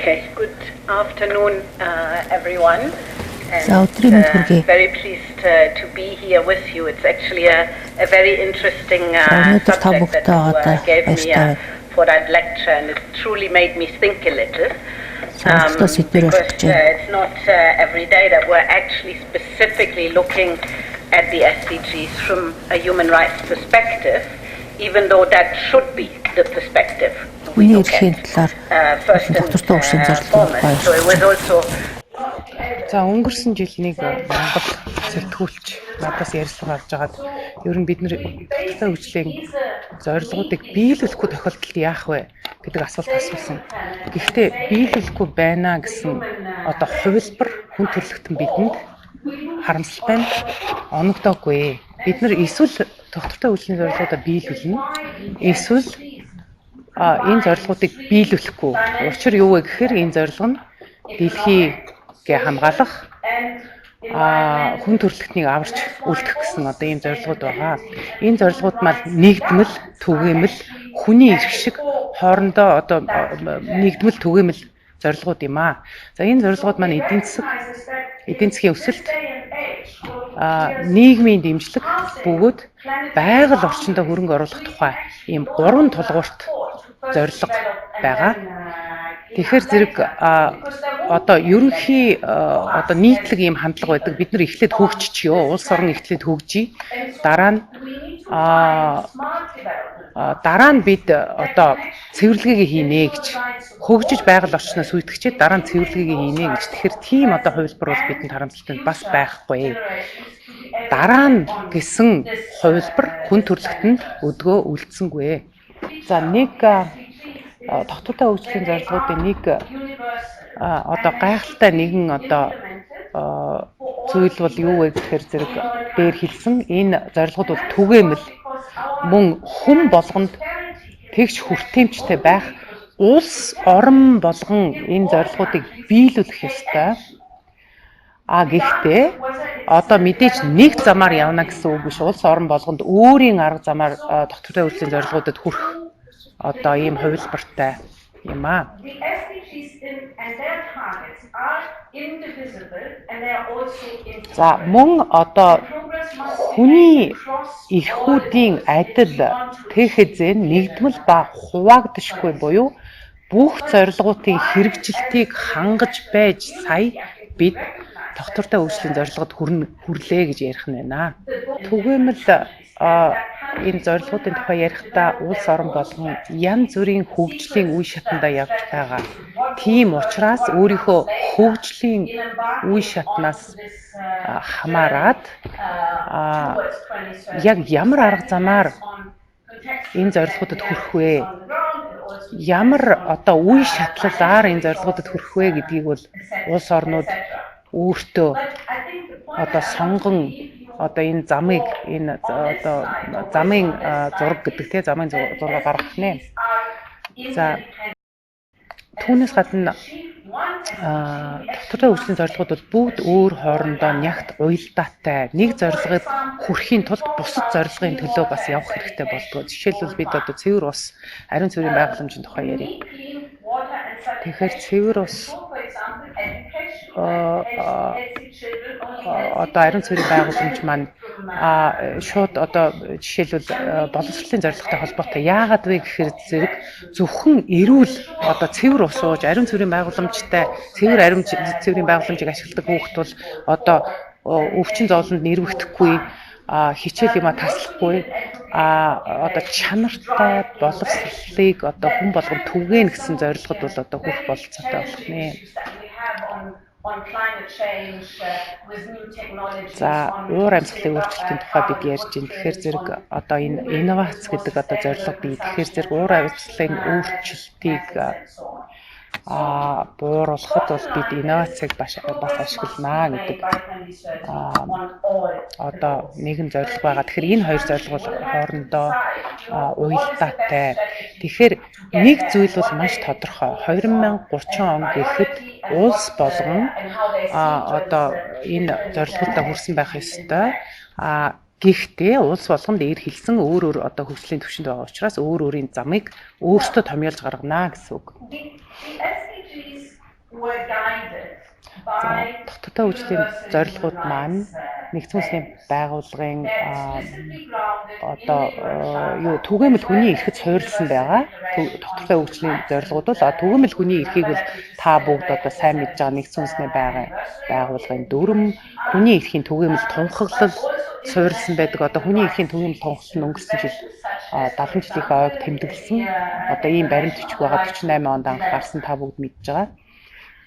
Okay, good afternoon, everyone. And, За, өдрийн мэнд хүргэе. Very pleased to be here with you. It's actually a very interesting За, өнөөдөр та subject that бүхтэй you байгаадаа gave me баяртай байна. For that lecture, and it truly made me think a little. Сонирхолтой сэдвээр болох Because гэж байна. It's not every day that we're actually specifically looking at the SDGs from a human rights perspective, even though that should be the perspective we Хүний look эрхийн at талаар first and тогтвортой хөгжлийн зорилгын foremost. тухай So it was also За, өнгөрсөн жил нэг Монгол сэтгүүлч надаас ярилцлага авч байгаад ер нь бид нар тогтвортой хөгжлийн зорилгоодыг биелүүлэхгүй тохиолдолд яах вэ гэдэг асуулт асуусан. Гэхдээ биелүүлэхгүй байна гэсэн одоо хувилбар хүн төрөлхтөн бидэнд харамсалтай нь оногдоогүй. Бид нар эсвэл тогтвортой хөгжлийн зорилгоудаа биелүүлнэ. Эсвэл энэ зорилгоудыг биелүүлэхгүй. Учир юу вэ гэхээр энэ зорилго нь дэлхийгээ хамгаалах, хүн төрөлхтнийг аварч үлдэх гэсэн одоо ийм зорилгууд байгаа. Энэ зорилгууд маань нэгдмэл, түгээмэл, хүний эрх шиг хоорондоо одоо нэгдмэл, түгээмэл зорилгууд юм аа. За, энэ зорилгууд маань эдийн засаг, эдийн засгийн өсөлт, нийгмийн дэмжлэг бөгөөд байгаль орчиндөө хөрөнгө оруулах тухай ийм гурван тулгуурт зорилго байгаа. Тэгэхээр зэрэг одоо ерөнхий одоо нийтлэг ийм хандлага байдаг. Бид нар эхлээд хөгжчихье. Улс орон эхлээд хөгжийе. Дараа нь бид одоо цэвэрлэгээгээ хийнэ гэж, хөгжиж байгаль орчноо сүйтгэчээд дараа нь цэвэрлэгээгээ хийнэ гэж. Тэгэхээр тийм одоо хувилбар бол бидэнд харамсалтай нь бас байхгүй. Дараа нь гэсэн хувилбар хүн төрөлхтөнд өдгөө үлдсэнгүй. За, нэг тогтвортой хөгжлийн зорилгоудын нэг одоо гайхалтай нэгэн одоо зүйл бол юу вэ гэхээр зэрэг дээр хэлсэн энэ зорилгод бол түгээмэл, мөн хүн болгонд тэгш хүртээмжтэй байх, улс орон болгон энэ зорилгоудыг биелүүлэх ёстой. А гэхдээ одоо мэдээж нэг замаар явна гэсэн үг биш. Улс орон болгонд өөрийн арга замаар тогтвортой хөгжлийн зорилгоудад хүрэх одоо ийм хувилбартай юм аа. The SDGs and their targets are indivisible and they are also За, мөн одоо хүний эрхүүдийн адил ТХЗ нэгдмэл ба хуваагдашгүй буюу бүх зорилгоудын хэрэгжилтийг хангаж байж сая бид тогтвортой хөгжлийн зорилгод хүрнэ, хүрлээ гэж ярих нь байна. Түгээмэл энэ зорилгоудын тухай ярихдаа улс орон болгон янз бүрийн хөгжлийн үе шатандаа явж байгаа. Тийм учраас өөрийнхөө хөгжлийн үе шатнаас хамаарат яг ямар арга замаар энэ зорилгоудад хүрэх вэ? Ямар одоо үе шатлалаар энэ зорилгоудад хүрэх вэ гэдгийг бол улс орнууд өөртөө одоо сонгон одоо энэ замыг, энэ одоо замын зураг гэдэг тийм замын зураг гаргах нэ. За, түүнээс гадна тогтвортой хөгжлийн зорилгууд бол бүгд өөр хоорондоо нягт уялдаатай. Нэг зорилгод хүрэхийн тулд бусад зорилгын төлөө бас явах хэрэгтэй болдгоо. Жишээлбэл, бид одоо цэвэр ус, ариун цэврийн байгууламжийн тухай ярья. Тэгэхээр цэвэр ус, одоо ариун цэврийн байгууламж маань шууд одоо жишээлбэл боловсролын зорилготой холбоотой. Яагаад вэ гэхээр зэрэг зөвхөн эрүүл одоо цэвэр ус ууж, ариун цэврийн байгууламжтай, цэвэр ариун цэврийн байгууламжийг ашигладаг хүүхэд бол одоо өвчин зовлонд нэрвэгдэхгүй, хичээл юма таслахгүй, одоо чанартай боловсролыг одоо хүн болгон түгээнэ гэсэн зорилгод бол одоо хүрэх бололцоотой болох нэ. За, уур амьсгалын өөрчлөлтийн тухай бид ярьж байна. Тэгэхээр зэрэг одоо энэ инновац гэдэг одоо зорилго бий. Тэгэхээр зэрэг уур амьсгалын өөрчлөлтийг бууруулахад бол бид инновацийг бас ашигланаа гэдэг одоо нэгэн зорилго байгаа. Тэгэхээр энэ хоёр зорилго бол хоорондоо уялдаатай. Тэгэхээр нэг зүйл бол маш тодорхой. 2030 он гэхэд улс болгон одоо энэ зорилгоудаа хүрсэн байх ёстой. Гэхдээ улс болгон дээр хэлсэн өөр өөр одоо хөгжлийн түвшинд байгаа учраас өөр өөрийн замыг өөрсдөө томьёолж гаргана гэсэн үг. За, тогтвортой хөгжлийн зорилгууд маань нэгдсэн үндэсний байгууллагын одоо юу түгээмэл хүний эрхэд суурилсан байгаа. Тогтвортой хөгжлийн зорилгууд бол түгээмэл хүний эрхийг бол та бүгд одоо сайн мэдж байгаа нэгдсэн үндэсний байгууллагын дүрэм, хүний эрхийн түгээмэл тунхаглал суурилсан байдаг. Одоо хүний эрхийн түгээмэл тунхаглал нь өнгөрсөн жил 70 жилийнхээ ойг тэмдэглэсэн. Одоо ийм баримт бичиг байгаа, 48 онд анх гарсан, та бүгд мэдж байгаа.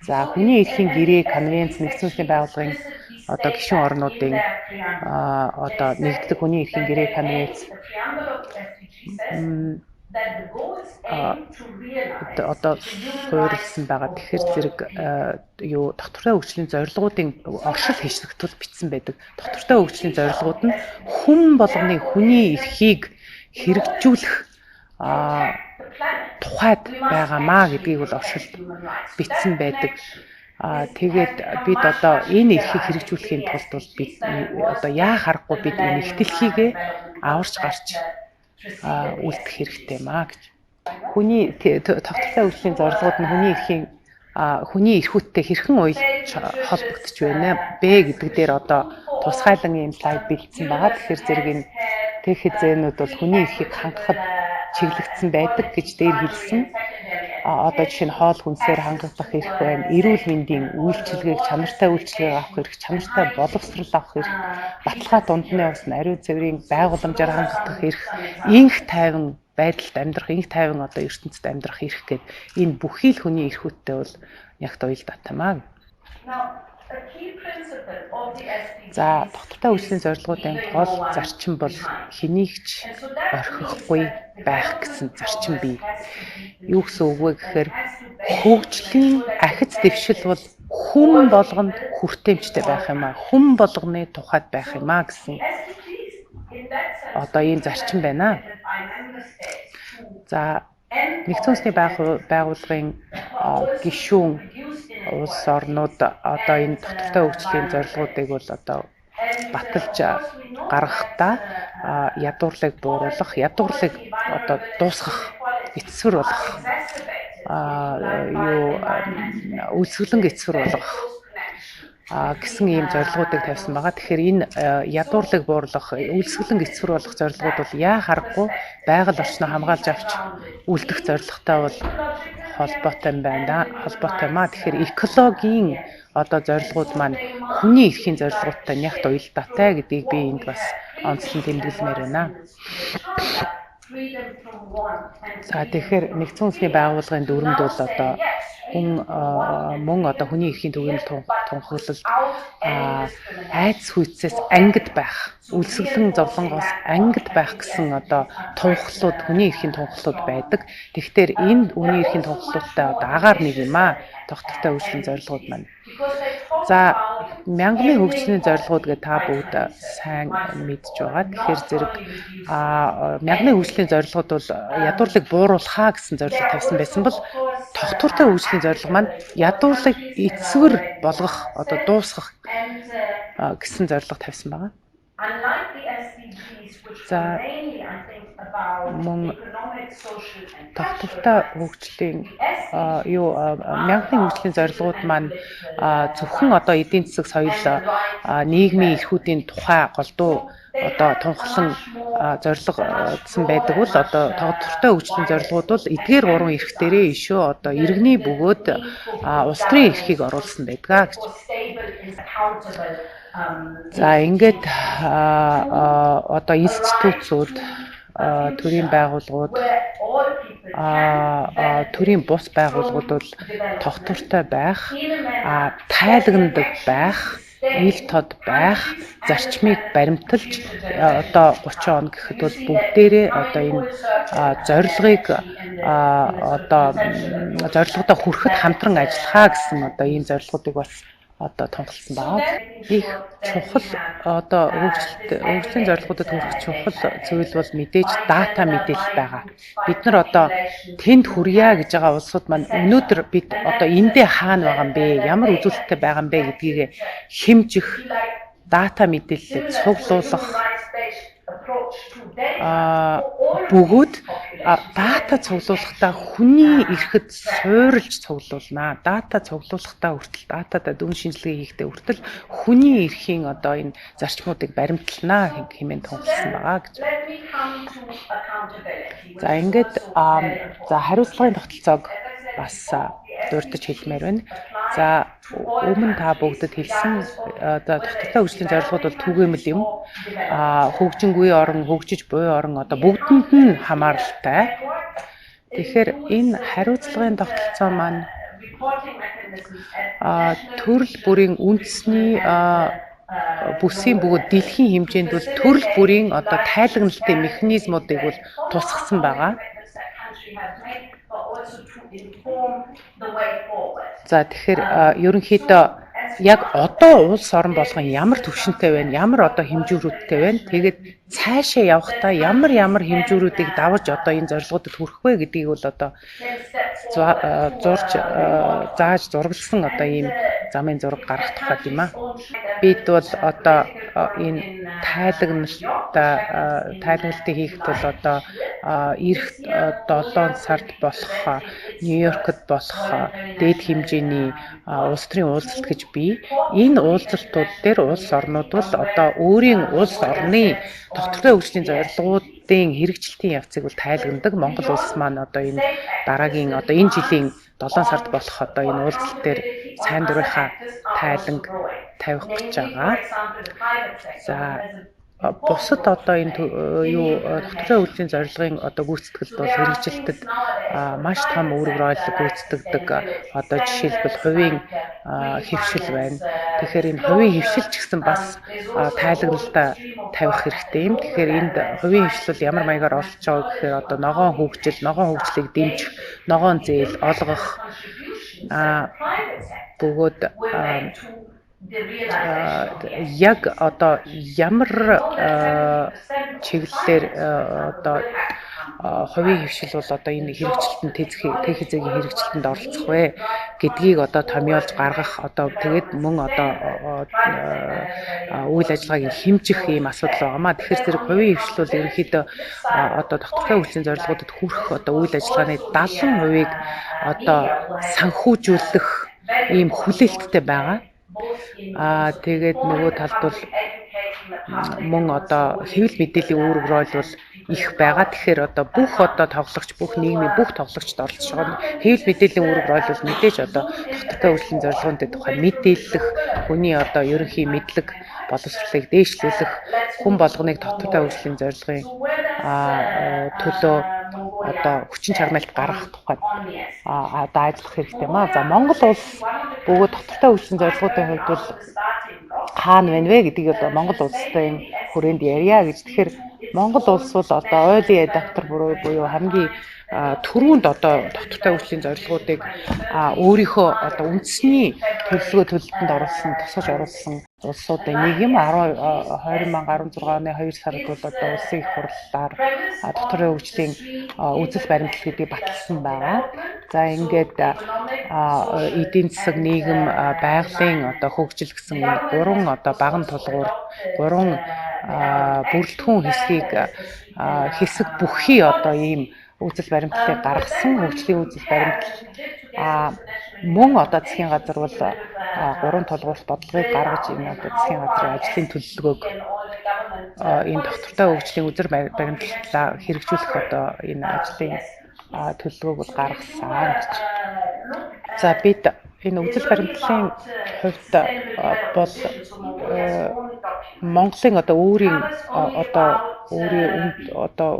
За, хүний эрхийн гэрээ, конвенц, нэгдсэн үндэсний байгууллагын одоо гишүүн орнуудын одоо нэгддэг хүний эрхийн гэрээ, конвенц одоо суурилсан байгаа. Тэгэхээр зэрэг юу тогтвортой хөгжлийн зорилгоудын оршил хэсэгт бол бичсэн байдаг. Тогтвортой хөгжлийн зорилгууд нь хүн болгоны хүний эрхийг хэрэгжүүлэх тухайд байгаамаа гэдгийг бол оршилд бичсэн байдаг. Тэгээд бид одоо энэ эрхийг хэрэгжүүлэхийн тулд бол бид одоо яах аргагүй бид энэ эх дэлхийгээ аварч гарч үлдэх хэрэгтэй юм аа гэж. Хүний тогтвортой хөгжлийн зорилгууд нь хүний эрхийн хүний эрхүүдтэй хэрхэн уялж холбогдож байна бэ гэдэг дээр одоо тусгайлан ийм слайд бэлдсэн байгаа. Тэгэхээр зэрэг энэ ТХЗ-нүүд бол хүний эрхийг хангахад чиглэгдсэн байдаг гэж дээр хэлсэн. Одоо жишээ нь хоол хүнсээр хангагдах эрх байна, эрүүл мэндийн үйлчилгээг, чанартай үйлчилгээг авах эрх, чанартай боловсрол авах эрх, баталгаа дундны ус, ариун цэврийн байгууламжаар хангагдах эрх, инх тайван байдалд амьдрах, инх тайван одоо ертөнцид амьдрах эрх гээд энэ бүхий л хүний эрхүүдтэй бол ягт уялдаатай маа. За, тогтвортой хөгжлийн зорилгоудын гол зарчим бол хэнийг ч орхихгүй байх гэсэн зарчим бий. Юу гэсэн үг вэ гэхээр хөгжлийн ахиц дэвшил бол хүн болгонд хүртээмжтэй байх юм аа. Хүн болгоны тухайд байх юм аа гэсэн одоо ийм зарчим байна. За, нэгдсэн үндэсний байгууллагын гишүүн улс орнууд одоо энэ тогтвортой хөгжлийн зорилгоудыг бол одоо баталж гаргахдаа ядуурлыг бууруулах, ядуурлыг одоо дуусгах, эцсвэр болгох, юу үйлсгэлэн эцсвэр болгох гэсэн ийм зорилгоудыг тавьсан байгаа. Тэгэхээр энэ ядуурлыг бууруулах, үйлсгэлэн эцсвэр болгох зорилгууд бол яа харахгүй байгаль орчноо хамгаалж авч үлдэх зорилготой бол холбоотой юм байна. Холбоотой маа. Тэгэхээр экологийн одоо зорилгууд маань хүний эрхийн зорилгоудтай нягт уялдаатай гэдгийг би энд бас онцлон тэмдэглэмээр байна. За, тэгэхээр нэгдсэн үндэсний байгууллагын дүрэмд бол одоо хүн мөн одоо хүний эрхийн түгээмэл тунхаглалд айдас хүйцээс ангид байх, үлсгэлэн зовлонгоос ангид байх гэсэн одоо тунхаглалууд, хүний эрхийн тунхаглалууд байдаг. Тэгэхээр энэ хүний эрхийн тунхаглалуудтай одоо агаар нэг юм аа тогтвортой хөгжлийн зорилгууд маань. За, мянганы хөгжлийн зорилгууд гэж та бүгд сайн мэдж байгаа. Тэгэхээр зэрэг мянганы хөгжлийн зорилгууд бол ядуурлыг бууруулахаа гэсэн зорилго тавьсан байсан бол тогтвортой хөгжлийн зорилго маань ядуурлыг эцвэр болгох, одоо дуусгах гэсэн зорилго тавьсан байгаа. За, мөн тогтвортой хөгжлийн юу мянганы хөгжлийн зорилгууд маань зөвхөн одоо эдийн засаг, соёл, нийгмийн эрхүүдийн тухай голдуу одоо тунхаглан зорилгоцсон байдаг бол одоо тогтвортой хөгжлийн зорилгууд бол эдгээр гурван эрх дээрээ ишөө одоо иргэний бөгөөд улс төрийн эрхийг оруулсан байдаг гэж. За, ингээд одоо институцүүд, төрийн байгууллагууд, төрийн бус байгууллагууд бол тогтвортой байх, тайлагнадаг байх, ил тод байх зарчмыг баримталж одоо 30 он гэхэд бол бүгдээрээ одоо энэ зорилгыг одоо зорилгодоо хүрэхэд хамтран ажиллахаа гэсэн одоо ийм зорилгоодыг бас одоо тунхагласан байгаа. Их чухал одоо хөгжлийн зорилгоудад хүрэх чухал зүйл бол мэдээж дата мэдээлэл байгаа. Бид нар одоо тэнд хүрье гэж байгаа улсууд маань өнөөдөр бид одоо эндээ хаана байгаа юм бэ? Ямар үзүүлэлттэй байгаа юм бэ гэдгийг хэмжих дата мэдээллийг цуглуулах Бөгөөд дата цуглуулахдаа хүний эрхэд суурилж цуглуулнаа. Дата цуглуулахдаа хүртэл, датада дүн шинжилгээ хийхдээ хүртэл хүний эрхийн одоо энэ зарчмуудыг баримтлана хэмээн тунхагласан байгаа гэж. За, ингээд за хариуцлагын тогтолцоог бас дурдаж хэлмээр байна. За, өмнө та бүгдэд хэлсэн, одоо тогтвортой хөгжлийн зорилгууд бол түгээмэл юм. Хөгжингүй орон, хөгжиж буй орон одоо бүгдэнд нь хамааралтай. Тэгэхээр энэ хариуцлагын тогтолцоо маань төрөл бүрийн үндэсний бүсийн бөгөөд дэлхийн хэмжээнд бол төрөл бүрийн одоо тайлагналтай механизмуудыг бол тусгасан байгаа. За, тэгэхээр ерөнхийдөө яг одоо улс орон болгон ямар түвшинтэй байна, ямар одоо хэмжүүрүүдтэй байна. Тэгээд цаашаа явахдаа ямар ямар хэмжүүрүүдийг даваж одоо энэ зорилгоудад хүрэх вэ гэдгийг бол одоо зурж зааж зурагласан одоо ийм замын зураг гаргах тухайд юм аа. Бид бол одоо энэ тайлагналтай тайлагналтыг хийхэд бол одоо ирэх 7 сард болох Нью-Йоркд болох дээд хэмжээний улс төрийн уулзалт гэж бий. Энэ уулзалтууд дээр улс орнууд бол одоо өөрийн улс орны тогтвортой хөгжлийн зорилгоудын хэрэгжилтийн явцыг бол тайлагнадаг. Монгол улс маань одоо энэ дараагийн одоо энэ жилийн 7 сард болох одоо энэ уулзалт дээр сайн дурынхаа тайланг тавих гэж байгаа. За, бусад одоо энэ юу тогтвортой хөгжлийн зорилгын одоо гүйцэтгэлд бол хэрэгжилтэд маш том үүрэг роль гүйцэтгэдэг. Одоо жишээлбэл, хувийн хэвшил байна. Тэгэхээр энэ хувийн хэвшил ч гэсэн бас тайлагналтай тавих хэрэгтэй юм. Тэгэхээр энд хувийн хэвшил бол ямар маягаар оролцож байгаа гэхээр одоо ногоон хөгжил, ногоон хөгжлийг дэмжих, ногоон зээл олгох бөгөөд яг одоо ямар чиглэлээр одоо хувийн хэвшил бол одоо энэ хэрэгжилтэнд ТХЗ-ийн хэрэгжилтэнд оролцох вэ гэдгийг одоо томьёолж гаргах, одоо тэгээд мөн одоо үйл ажиллагааг хэмжих ийм асуудал байгаа маа. Тэгэхээр зэрэг хувийн хэвшил бол ерөнхийдөө одоо тогтвортой хөгжлийн зорилгоудад хүрэх одоо үйл ажиллагааны 70%-ийг одоо санхүүжүүлэх ийм хүлээлттэй байгаа. Тэгээд нөгөө талд бол мөн одоо хэвлэл мэдээллийн үүрэг роль бол их байгаа. Тэгэхээр одоо бүх одоо тоглогч, бүх нийгмийн бүх тоглогчд оролцож байгаа. Хэвлэл мэдээллийн үүрэг роль бол мэдээж одоо тогтвортой хөгжлийн зорилгын тухай мэдээлэх, хүний одоо ерөнхий мэдлэг боловсролыг дээшлүүлэх, хүн болгоныг тогтвортой хөгжлийн зорилгын төлөө одоо хүчин чармайлт гаргах тухайд одоо ажиллах хэрэгтэй юм аа. За, Монгол улс бөгөөд тогтвортой хөгжлийн зорилгоудын хувьд бол хаана байна вэ гэдгийг одоо Монгол улстай юм хүрээнд ярья гэж. Тэгэхээр Монгол улс бол одоо early adopter буюу хамгийн түрүүнд одоо тогтвортой хөгжлийн зорилгоудыг өөрийнхөө одоо үндэсний төлөвлөгөө төлөлтөнд оруулсан, тусгаж оруулсан улсуудын нэг юм. 10 2016 оны 2 сард бол одоо улсын их хурлаар тогтвортой хөгжлийн үзэл баримтлал гэдгийг баталсан байгаа. За, ингээд эдийн засаг, нийгэм, байгалийн одоо хөгжил гэсэн гурван одоо баган тулгуур, гурван бүрэлдэхүүн хэсгийг хэсэг бүхий одоо ийм үзэл баримтлалыг гаргасан, хөгжлийн үзэл баримтлал. Мөн одоо засгийн газар бол гурван тулгуурт бодлогыг гаргаж, энэ одоо засгийн газрын ажлын төлөвлөгөөг энэ тогтвортой хөгжлийн үзэл баримтлалаа хэрэгжүүлэх одоо энэ ажлын төлөвлөгөөг бол гаргасан гэж. За, бид энэ үзэл баримтлалын хувьд бол Монголын одоо өөрийн одоо өөрийн одоо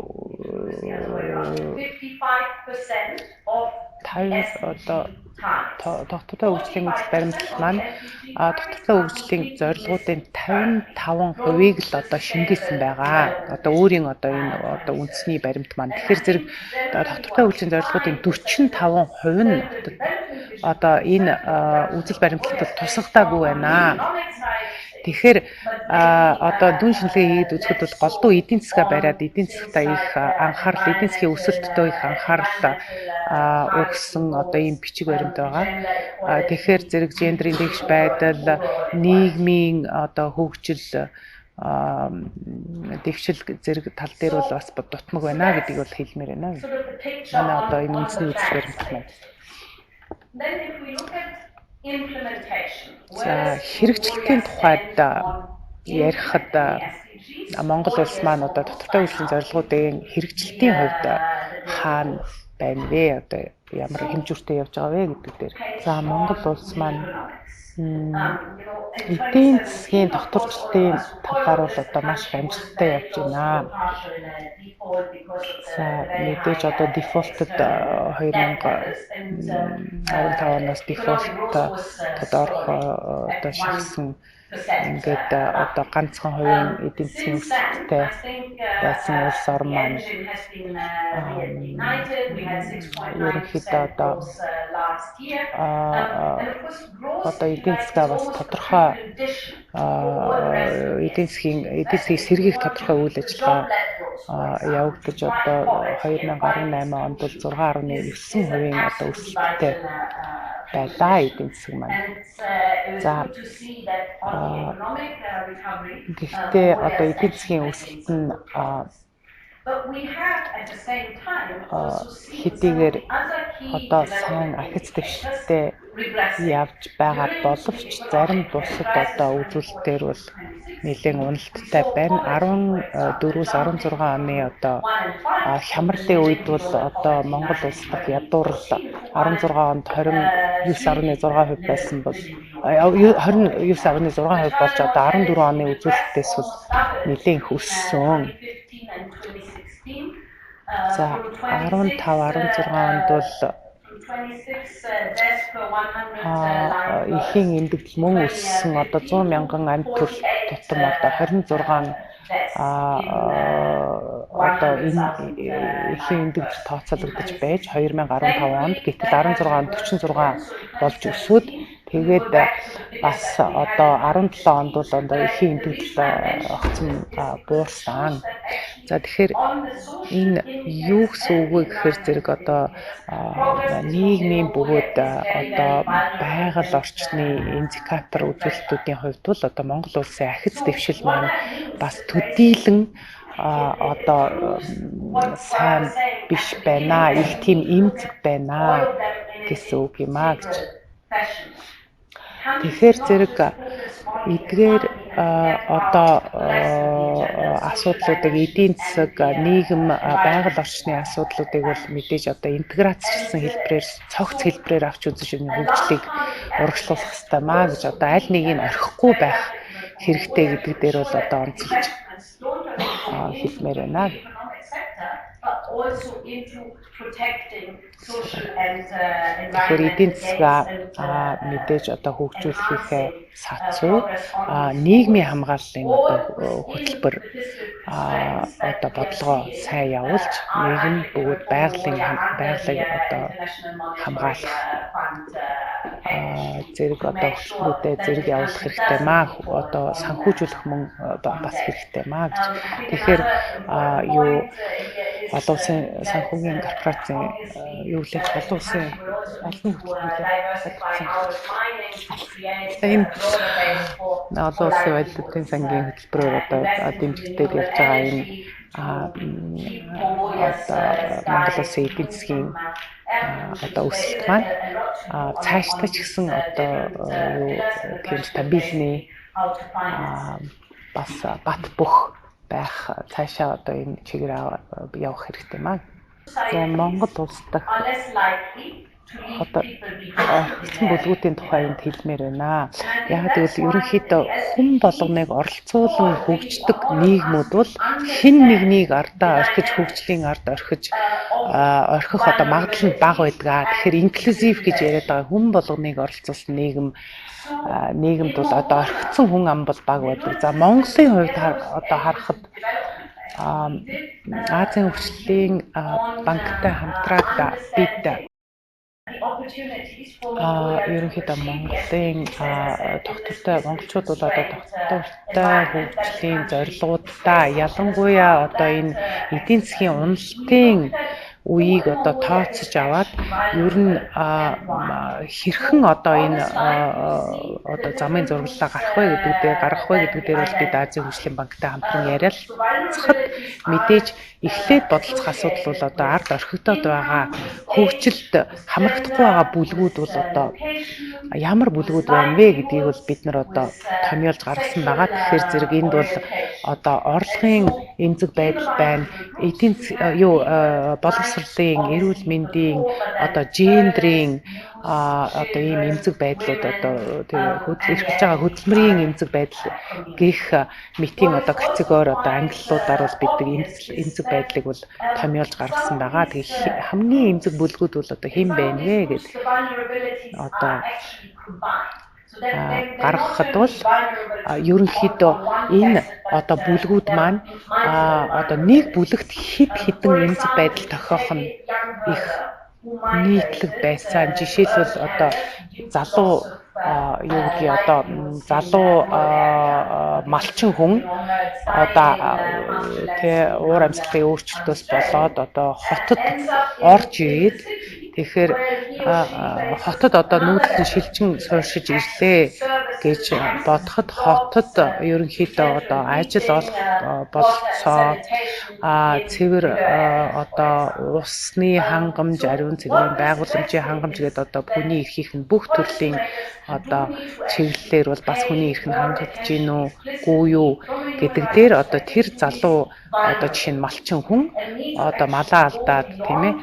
50 одоо тогтвортой хөгжлийн үзэл баримтлал маань тогтвортой хөгжлийн зорилгоудын 55%-ийг л одоо шингээсэн байгаа. Одоо өөрийн одоо энэ одоо үндэсний баримт маань. Тэгэхээр зэрэг тогтвортой хөгжлийн зорилгоудын 45% нь одоо энэ үзэл баримтлалд бол тусгадаагүй байна. Тэгэхээр одоо дүн шинжилгээ хийгээд үзэхэд бол голдуу эдийн засгаа бариад, эдийн засгтаа их анхаарал, эдийн засгийн өсөлтөд их анхаарал өгсөн одоо ийм бичиг баримт байгаа. Тэгэхээр зэрэг гендрийн тэгш байдал, нийгмийн одоо хөгжил, дэвшил зэрэг тал дээр бол бас дутмаг байна гэдгийг бол хэлмээр байна. Манай одоо энэ үндэсний үзэл баримт маань. За, хэрэгжилтийн тухайд ярихад Монгол улс маань одоо тодорхой хөгжлийн зорилгоудын хэрэгжилтийн хувьд хаана байна вэ? Одоо ямар хэмжүүртэй явж байгаа вэ гэдэг дээр. За, Монгол улс маань эдийн засгийн тогтворчлолтын талаар бол одоо маш их амжилттай явж байна. За, мэдээж одоо default-д 2015 оноос default-д орох одоо шахсан, ингээд одоо ганцхан хувийн эдийн засгийн өсөлттэй байсан улс орн маань ерөнхийдөө одоо эдийн засгаа бас тодорхой эдийн засгийг сэргийх тодорхой үйл ажиллагаа явагдаж, одоо 2018 онд бол 6.9% одоо өсөлттэй байлаа эдийн засаг маань. За, гэхдээ одоо эдийн засгийн өсөлт нь хэдийгээр одоо сайн ахиц дэвшилттэй явж байгаа боловч зарим бусад одоо үзүүлэлтээр бол нэлээн уналттай байна. 14-өөс 16 оны одоо хямралын үед бол одоо Монгол улс дахь ядуурл 16 онд 29.6% байсан бол 29.6% болж, одоо 14 оны үзүүлэлтээс бол нэлээн их өссөн. За, 15 16 онд бол эхийн эмдэгдэл мөн өссөн. Одоо 100 мянган амьд төрөл тутам одоо 26 одоо энэ эхийн эмдэгдэл тооцоологдож байж 2015 онд, гэтэл 16 онд 46 болж өсөөд, тэгээд бас одоо 17 онд бол одоо эхийн эмдэгдэл огцом буурсан. За, тэгэхээр энэ юу гэсэн үг вэ гэхээр зэрэг одоо нийгмийн бөгөөд одоо байгаль орчны индикатор үзүүлэлтүүдийн хувьд бол одоо Монгол улсын ахиц дэвшил маань бас төдийлөн одоо сайн биш байна. Их тийм эмзэг байна гэсэн үг юм а гэж. Тэгэхээр зэрэг эдгээр одоо асуудлуудыг, эдийн засаг, нийгэм, байгаль орчны асуудлуудыг бол мэдээж одоо интеграцчилсан хэлбэрээр, цогц хэлбэрээр авч үзэж энэ хөгжлийг урагшлуулах хэрэгтэй маа гэж, одоо аль нэгийг орхихгүй байх хэрэгтэй гэдэг дээр бол одоо онцолж хэлмээр байна. Тэгэхээр эдийн засгаа мэдээж одоо хөгжүүлэхийнхээ сацуу нийгмийн хамгааллын одоо хөтөлбөр, одоо бодлогоо сайн явуулж, нийгэм бөгөөд байгалийг одоо хамгаалах зэрэг одоо хөтөлбөрүүдэд зэрэг явуулах хэрэгтэй маа, одоо санхүүжүүлэх мөн бас хэрэгтэй маа гэж. Тэгэхээр юу, олон улсын санхүүгийн корпорацийн юу лээ, олон улсын олон хөтөлбөрүүд. Энэ олон улсын валютын сангийн хөтөлбөрөөр одоо дэмжигдээд явж байгаа энэ одоо Монгол улсын эдийн засгийн одоо өсөлт маань цаашдаа ч гэсэн одоо юу тийм стабильный, бас бат бөх байх, цаашаа одоо энэ чигээр явах хэрэгтэй маа. За, Монгол улс дахь одоо орхигдсон бүлгүүдийн тухай энд хэлмээр байна. Яг гэвэл ерөнхийдөө хүн болгоныг оролцуулан хөгждөг нийгмүүд бол хэн нэгнийг ардаа орхиж, хөгжлийн ард орхиж, орхих одоо магадлал нь бага байдаг. Тэгэхээр inclusive гэж яриад байгаа хүн болгоныг оролцуулсан нийгэмд бол одоо орхигдсон хүн ам бол бага байдаг. За, Монголын хувьд одоо харахад Азийн хөгжлийн банктай хамтраад бид ерөнхийдөө Монголын тогтвортой, монголчууд бол одоо тогтвортой хөгжлийн зорилгоудаа, ялангуяа одоо энэ эдийн засгийн уналтын үеийг одоо тооцож аваад ер нь хэрхэн одоо энэ одоо замын зураглалаа гарах вэ гэдэг дээр гаргах вэ гэдэг дээр бол бид Азийн хөгжлийн банктай хамтран ярилцахад мэдээж эхлээд бодолцох асуудал бол одоо ард орхигдоод байгаа хөгжилд хамрагдахгүй байгаа бүлгүүд бол одоо ямар бүлгүүд байна вэ гэдгийг бол бид нар одоо томьёолж гаргасан байгаа. Тэгэхээр зэрэг энд бол одоо орлогын эмзэг байдал байна. Эдийн юу боловсролын, эрүүл мэндийн, одоо гендрийн одоо ийм эмзэг байдлууд одоо тэр эрхэлж байгаа хөдөлмөрийн эмзэг байдал гэх мэтийн одоо категори одоо ангиллуудаар бол бид эмзэг байдлыг бол томьёолж гаргасан байгаа. Тэгээ хамгийн эмзэг бүлгүүд бол одоо хэн байна вэ гэд одоо гаргахад бол ерөнхийдөө энэ одоо бүлгүүд маань одоо нэг бүлэгт хэд хэдэн эмзэг байдал тохиох нь их нийтлэг байсан. Жишээлбэл одоо залуу юу гэдгийг одоо залуу малчин хүн одоо тэ уур амьсгалын өөрчлөлтөөс болоод одоо хотод орж ирээд, тэгэхээр хотод одоо нүүдэлэн шилжин сууршиж ирлээ гэж бодоход хотод ерөнхийдөө одоо ажил олох бололцоо, цэвэр одоо усны хангамж, ариун цэврийн байгууламжийн хангамж гэдэг одоо хүний эрхийнх нь бүх төрлийн одоо чиглэлээр бол бас хүний эрх нь хангагдаж гин үү, үгүй юу гэдэг дээр одоо тэр залуу одоо жишээ нь малчин хүн одоо малаа алдаад, тийм ээ,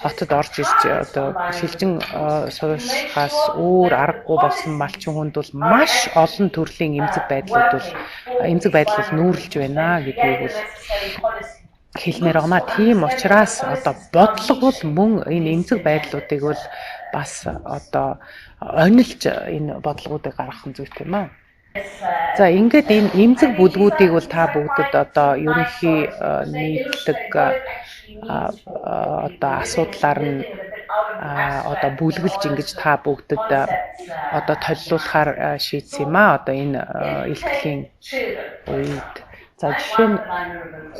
хотод орж ирж одоо шилжин сууршихаас өөр аргагүй болсон малчин хүнд бол маш олон төрлийн эмзэг байдлууд бол эмзэг байдал бол нүүрлж байна гэдгийг бол хэлмээр байгаа маа. Тийм учраас одоо бодлого бол мөн энэ эмзэг байдлуудыг бол бас одоо онилж энэ бодлогоудыг гаргах нь зүйтэй юм аа. За, ингээд энэ эмзэг бүлгүүдийг бол та бүгдэд одоо ерөнхий нийтлэг одоо асуудлаар нь одоо бүлгэлж ингэж та бүгдэд одоо толилуулахаар шийдсэн юм аа. Одоо энэ илтгэлийн үед. За, жишээ нь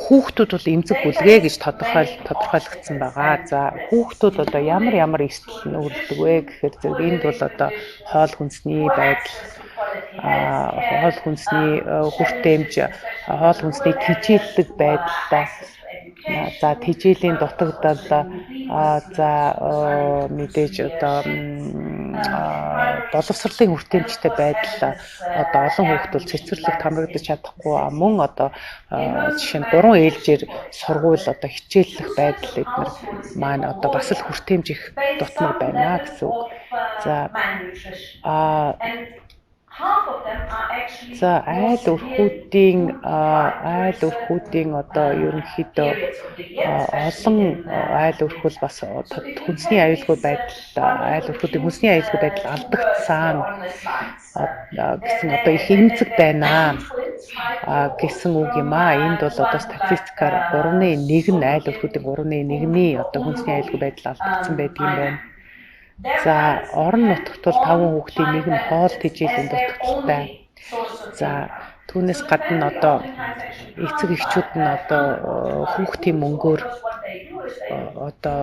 хүүхдүүд бол эмзэг бүлгээ гэж тодорхойлогдсон байгаа. За, хүүхдүүд одоо ямар ямар эрсдэл нүүрэлдэг вэ гэхээр зэрэг энд бол одоо хоол хүнсний байдал, хоол хүнсний хүртээмж, хоол хүнсний тэжээллэг байдалтай, за тэжээлийн дутагдал, за мэдээж одоо боловсролын хүртээмжтэй байдал, одоо олон хүүхд бол цэцэрлэгт хамрагдаж чадахгүй, мөн одоо жишээ нь 3 ээлжээр сургууль одоо хичээллэх байдал эднэр маань одоо бас л хүртээмж их дутмаг байна гэсэн үг. За За айл өрхүүдийн одоо ерөнхийдөө олон айл өрхөл бас хүнсний аюулгүй байдал, айл өрхүүдийн хүнсний аюулгүй байдал алдагдсан гэсэн одоо их эмзэг байна гэсэн үг юм аа. Энд бол одоо статистикаар 3-1 нь айл өрхүүдийн 3-1-ний одоо хүнсний аюулгүй байдал алдагдсан байдаг юм байна. За, орон нутагт бол 5 хүүхдийн нэг нь хоол тэжээлийн дутагдалтай. За, түүнээс гадна одоо эцэг эхчүүд нь одоо хүүхдийн мөнгөөр одоо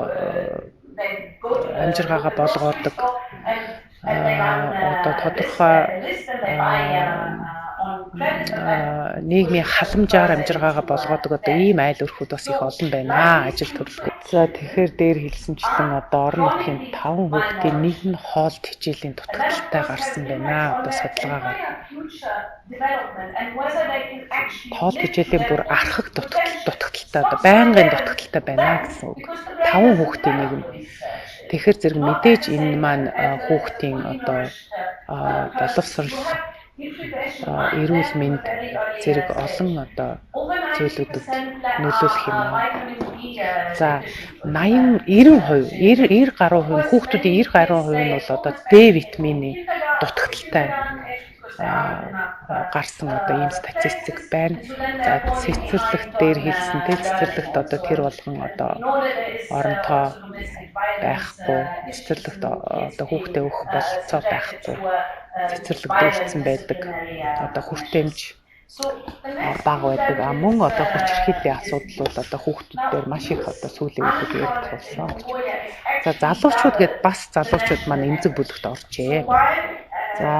амжиргаагаа болгоодог, одоо тодорхой нийгмийн халамжаар амжиргаагаа болгоодог одоо ийм айл өрхүүд бас их олон байна, ажил төрөлгүй. За, тэгэхээр дээр хэлсэнчлэн одоо орон нутгийн 5 хүүхдийн нэг нь хоол тэжээлийн дутагдалтай гарсан байна одоо судалгаагаар. Хоол тэжээлийн бүр архаг дутагдалтай, одоо байнгын дутагдалтай байна гэсэн үг. 5 хүүхдийн нэг нь. Тэгэхээр зэрэг мэдээж энэ маань хүүхдийн одоо боловсрол, эрүүл мэнд зэрэг олон одоо зүйлүүдэд нөлөөлөх юм аа. За, 80 90%, 90 90 гаруй хувь, хүүхдүүдийн 90 гаруй хувь нь бол одоо D витамины дутагдалтай гарсан одоо ийм статистик байна. За, цэцэрлэгт дээр хэлсэн те, цэцэрлэгт одоо тэр болгон одоо оронтоо байхгүй, цэцэрлэгт одоо хүүхдээ өгөх бололцоо байхгүй, цэцэрлэг дүүрсэн байдаг. Одоо хүртээмж бага байдаг. А мөн одоо хүчирхийллийн асуудал бол одоо хүүхдүүд дээр маш их одоо сүүлийн үед яригдах болсон гэж. За, залуучууд гээд бас залуучууд маань эмзэг бүлэгт оржээ. За,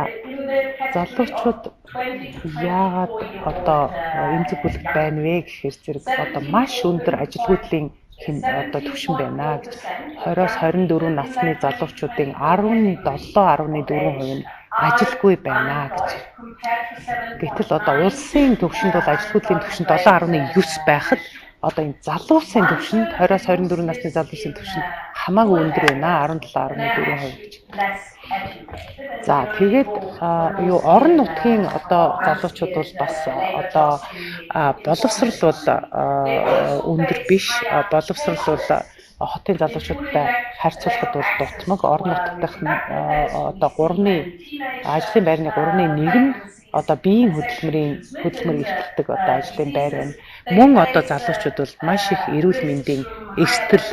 залуучууд яагаад одоо эмзэг бүлэгт байна вэ гэхээр зэрэг одоо маш өндөр ажилгүйдлийн одоо түвшин байна гэж. 20-оос 24 насны залуучуудын 17.4% нь ажилгүй байна гэж. Гэтэл одоо улсын түвшинд бол ажилгүйдлийн түвшин 7.9 байхад одоо энэ залуусын түвшинд, 20-оос 24 насны залуусын түвшинд хамаагүй өндөр байна, 17.4% гэж. За, тэгээд юу, орон нутгийн одоо залуучууд бол бас одоо боловсрал бол өндөр биш. Боловсрал бол хотын залуучуудтай харьцуулахад бол дутмаг. Орон нутгад одоо 3-ны ажлын байрны 3-ны 1 нь одоо биеийн хөдөлмөр эрхэлдэг одоо ажлын байр байна. Мөн одоо залуучууд бол маш их эрүүл мэндийн эрсдэл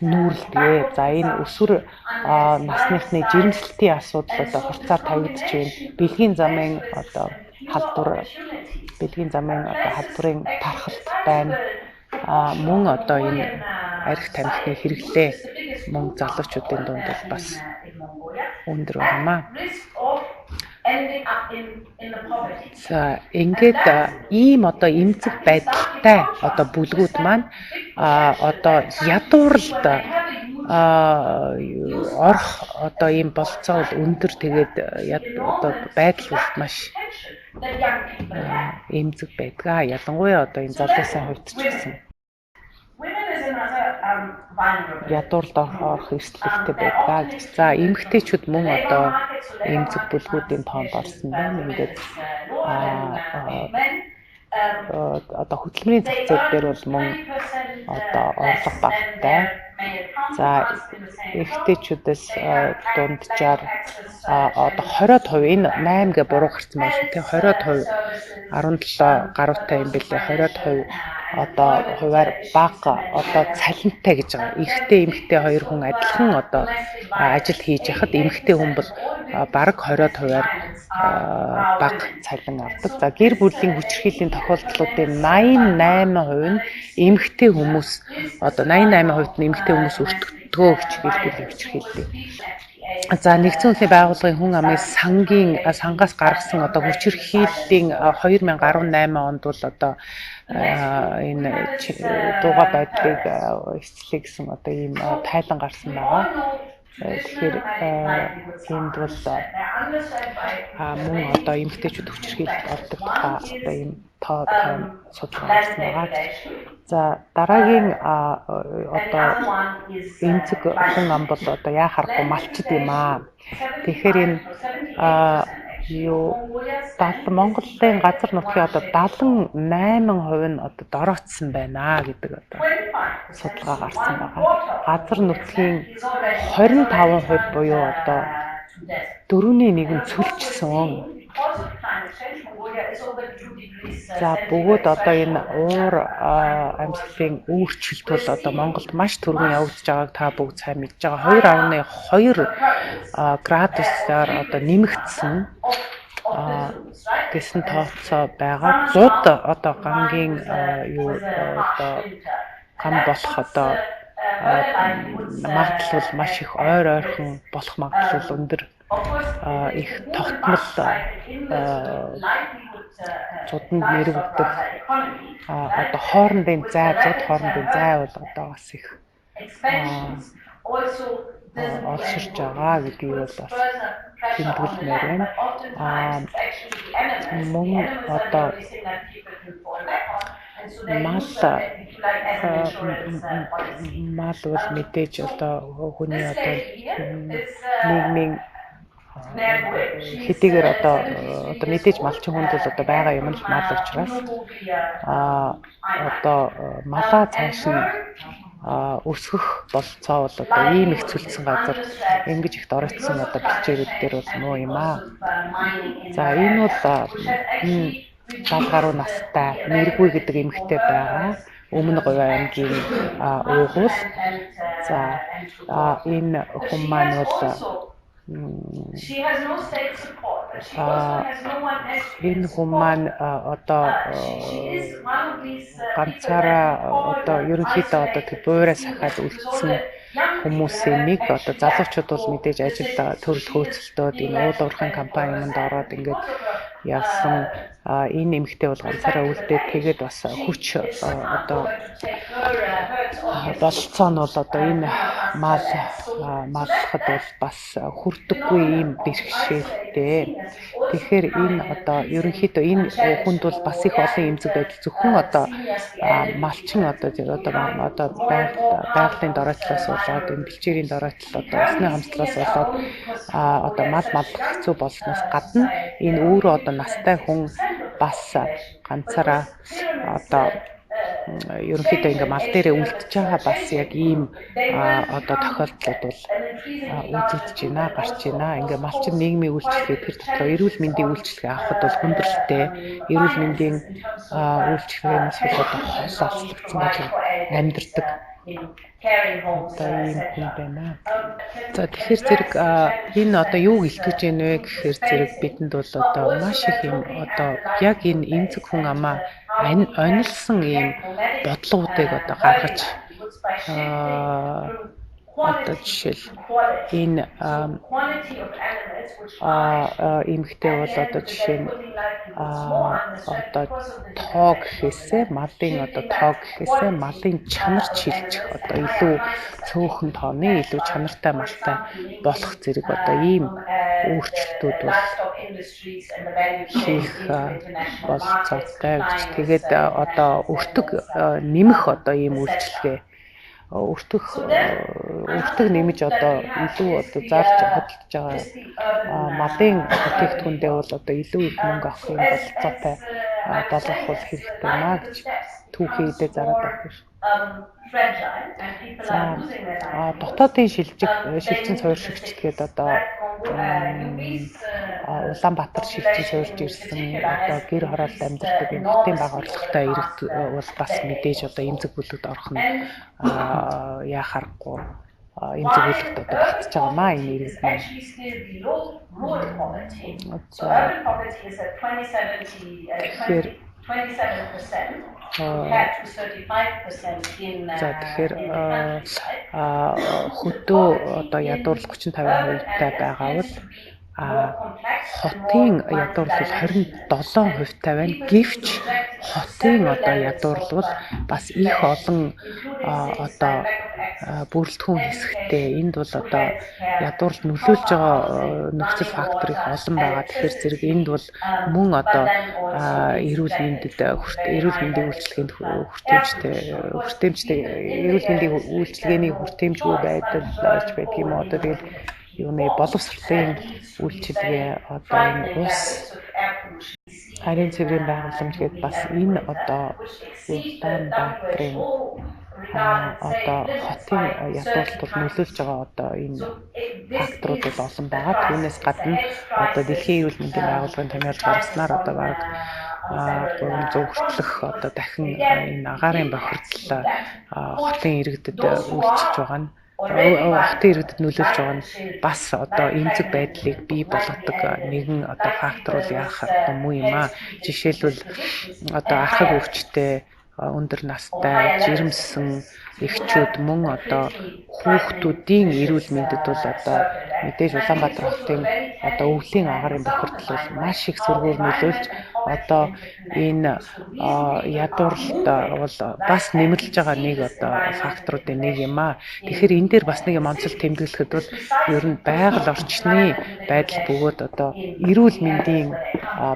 нүүрэлдэг. За, энэ өсвөр насныхны жирэмслэлтийн асуудал одоо хурцаар тавигдж байна. Бэлгийн замын одоо халдварын тархалт байна. Мөн одоо энэ арх тамхины хэрэглээ мөн залуучуудын дунд бол бас өндөр байна. За, ингээд ийм одоо эмзэг байдалтай одоо бүлгүүд маань одоо ядууралд орох одоо ийм бололцоо бол өндөр, тэгээд одоо байдал бол маш эмзэг байдаг. Ялангуяа одоо энэ залуусын хувьд ч гэсэн ядуурлд орох эрсдэл ихтэй байдаг гэж. За, эмэгтэйчүүд мөн одоо эмзэг бүлгүүдийн тоонд орсон байна. Ингээд одоо хөдөлмөрийн зах зээл дээр бол мөн одоо орлого багатай. За, эрэгтэйчүүдээс дунджаар одоо 20% энэ 8 гэ буруу гарсан байна шүү, тий, 20% 17 гаруйтай юм бэлээ, 20% одоо хувиар бага одоо цалинтай гэж байгаа. Эрэгтэй, эмэгтэй хоёр хүн адилхан одоо ажил хийж яхад эмэгтэй хүн бол бараг 20 хувиар бага цалин авдаг. За, гэр бүлийн хүчирхийллийн тохиолдлуудын 88% нь эмэгтэй хүмүүс, одоо 88% нь эмэгтэй хүмүүс өртөгдгөө гэж гэр бүлийн хүчирхийллийн. За, нэгдсэн үндэсний байгууллагын хүн амын сангийн сангаас гаргасан одоо хүчирхийллийн 2018 онд бол одоо энэ дууга байдлыг эцлэе гэсэн одоо ийм тайлан гарсан байгаа. Тэгэхээр энд бол мөн одоо эмэгтэйчүүд хүчирхийлэлд ордог тухай одоо ийм тоо судалгаа гарсан байгаа. За, дараагийн одоо эмзэг хүн ам бол одоо яа харахгүй малчид юм аа. Тэгэхээр энэ юу, Монголын газар нутгийн одоо 78% нь одоо дороотсон байна гэдэг одоо судалгаа гарсан байгаа. Газар нутгийн 25% буюу одоо дөрөвний нэг нь цөлжсөн. За, бөгөөд одоо энэ уур амьсгалын өөрчлөлт бол одоо Монголд маш түргэн явагдаж байгааг та бүгд сайн мэдж байгаа. 2.2 градусаар одоо нэмэгдсэн гэсэн тооцоо байгаа. Зуд одоо гангийн юу, одоо гам болох одоо магадлал бол маш их, ойр ойрхон болох магадлал бол өндөр, их тогтмол зуданд нэрвэгдэх одоо хоорондын зай, зуд хоорондын зай бол одоо бас их олширч байгаа гэдгийг бол бас тэмдэглэмээр байна. Мөн одоо мал бол мэдээж одоо хүний одоо нийгмийн хэдийгээр одоо мэдээж малчин хүнд бол одоо байгаа юм л мал учраас одоо малаа цааш нь өсгөх бололцоо бол одоо ийм их цөлцсөн газар, ингэж их доройтсон одоо бэлчээрүүд дээр бол муу юм аа. За, энэ бол 70 гаруй настай Нэргүй гэдэг эмэгтэй байгаа. Өмнө Говь аймгийн уугуул. За, энэ хүн маань бол Энэ хүн маань одоо ганцаараа одоо ерөнхийдөө одоо тэг буурай сахиад үлдсэн хүмүүсийн нэг. Одоо залуучууд бол мэдээж ажил төрөл хөөцөлтөөд энэ уул уурхайн компани юмд ороод ингээд явсан. Энэ эмэгтэй бол ганцаараа үлдээд, тэгээд бас хүч одоо бололцоо нь бол одоо энэ мал маллахад бол бас хүрдэггүй ийм бэрхшээлтэй. Тэгэхээр энэ одоо ерөнхийдөө энэ хүнд бол бас их олон эмзэг байдал, зөвхөн одоо малчин одоо одоо байгалийн доройтлоос болоод, энэ бэлчээрийн доройтлол, одоо усны хомсдлоос болоод одоо мал маллах хэцүү болсноос гадна энэ өөрөө одоо настай хүн бас ганцаараа одоо ерөнхийдөө ингээ мал дээрээ үлдэж байгаа, бас яг ийм одоо тохиолдлууд бол үзэгдэж байна, гарч байна. Ингээ малчин нийгмийн үйлчилгээ, тэр дотроо эрүүл мэндийн үйлчилгээ авахд бол хүндрэлтэй. Эрүүл мэндийн үйлчилгээнээс бол одоо хол алслагдсан байж амьдардаг. Одоо ийм хүн байна. За, тэгэхээр зэрэг энэ одоо юуг илтгэж гэнэ вэ гэхээр зэрэг бидэнд бол одоо маш их юм одоо яг энэ эмзэг хүн амаа онилсан ийм бодлогоудыг одоо гаргаж, одоо жишээл энэ эмэгтэй бол одоо жишээ нь одоо тоо гэхээсээ, малын одоо тоо гэхээсээ малын чанар шилжих, одоо илүү цөөхөн тооны илүү чанартай малтай болох зэрэг одоо ийм өөрчлөлтүүд бол хийх бололцоотой гэж. Тэгээд одоо өртөг нэмэх одоо ийм үйлчилгээ, өртөг нэмж одоо илүү одоо зарж хөдөлж байгаа малын бүтээгдэхүүндээ бол одоо илүү их мөнгө авах юм бололцоотой болгох бол хэрэгтэй маа гэж түүхий идэ зараад байх биш. За, дотоодын шилжих шилжин суурьшигч гээд одоо Улаанбаатар шилжин суурьж ирсэн, одоо гэр хороолд амьдардаг энэ хотын бага орлоготой иргэд бол бас мэдээж одоо эмзэг бүлэгт орох нь яах аргагүй эмзэг бүлэгт одоо багтж байгаа маа энэ иргэд маань. За, тэгэхээр за, тэгэхээр хөдөө одоо ядуурлал 35% тай байгаа бол хотын ядуурлал 27% тай байна. Гэвч хотын одоо ядуурлал бол бас их олон одоо бүрэлдэхүүн хэсэгтэй. Энд бол одоо ядуурлал нөлөөлж байгаа нөхцөл фактор их олон байгаа. Тэгэхээр зэрэг энд бол мөн одоо эрүүл мэндэд, эрүүл мэндийн үйлчилгээнд хүртээмжтэй, эрүүл мэндийн үйлчилгээний хүртээмжгүй байдал ч байдаг юм уу. Одоо тэгэл юуны боловсролын үйлчилгээ, одоо энэ ус ариун цэврийн байгууламж гээд бас энэ одоо Улаанбаатарын одоо хотын ядуурлалд бол нөлөөлж байгаа одоо энэ факторууд бол олон байгаа. Түүнээс гадна одоо Дэлхийн эрүүл мэндийн байгууллагын томьёолж гаргаснаар одоо бараг 300 хүртэлх одоо дахин энэ агаарын бохирдол хотын иргэдэд үйлчилж байгаа нь, хотын иргэдэд нөлөөлж байгаа нь бас одоо эмзэг байдлыг бий болгодог нэгэн одоо фактор бол яах аргагүй муу юм аа. Жишээлбэл, одоо архаг өвчтэй, өндөр настай, жирэмсэн эгчүүд, мөн одоо хүүхдүүдийн эрүүл мэндэд бол одоо мэдээж Улаанбаатар хотын одоо өвлийн агаарын бохирдол бол маш их сөргөөр нөлөөлж одоо энэ ядуурлалт бол бас нэмэрлэж байгаа нэг одоо факторуудын нэг юм аа. Тэгэхээр энэ дээр бас нэг юм онцол тэмдэглэхэд бол ер нь байгаль орчны байдал бөгөөд одоо эрүүл мэндийн,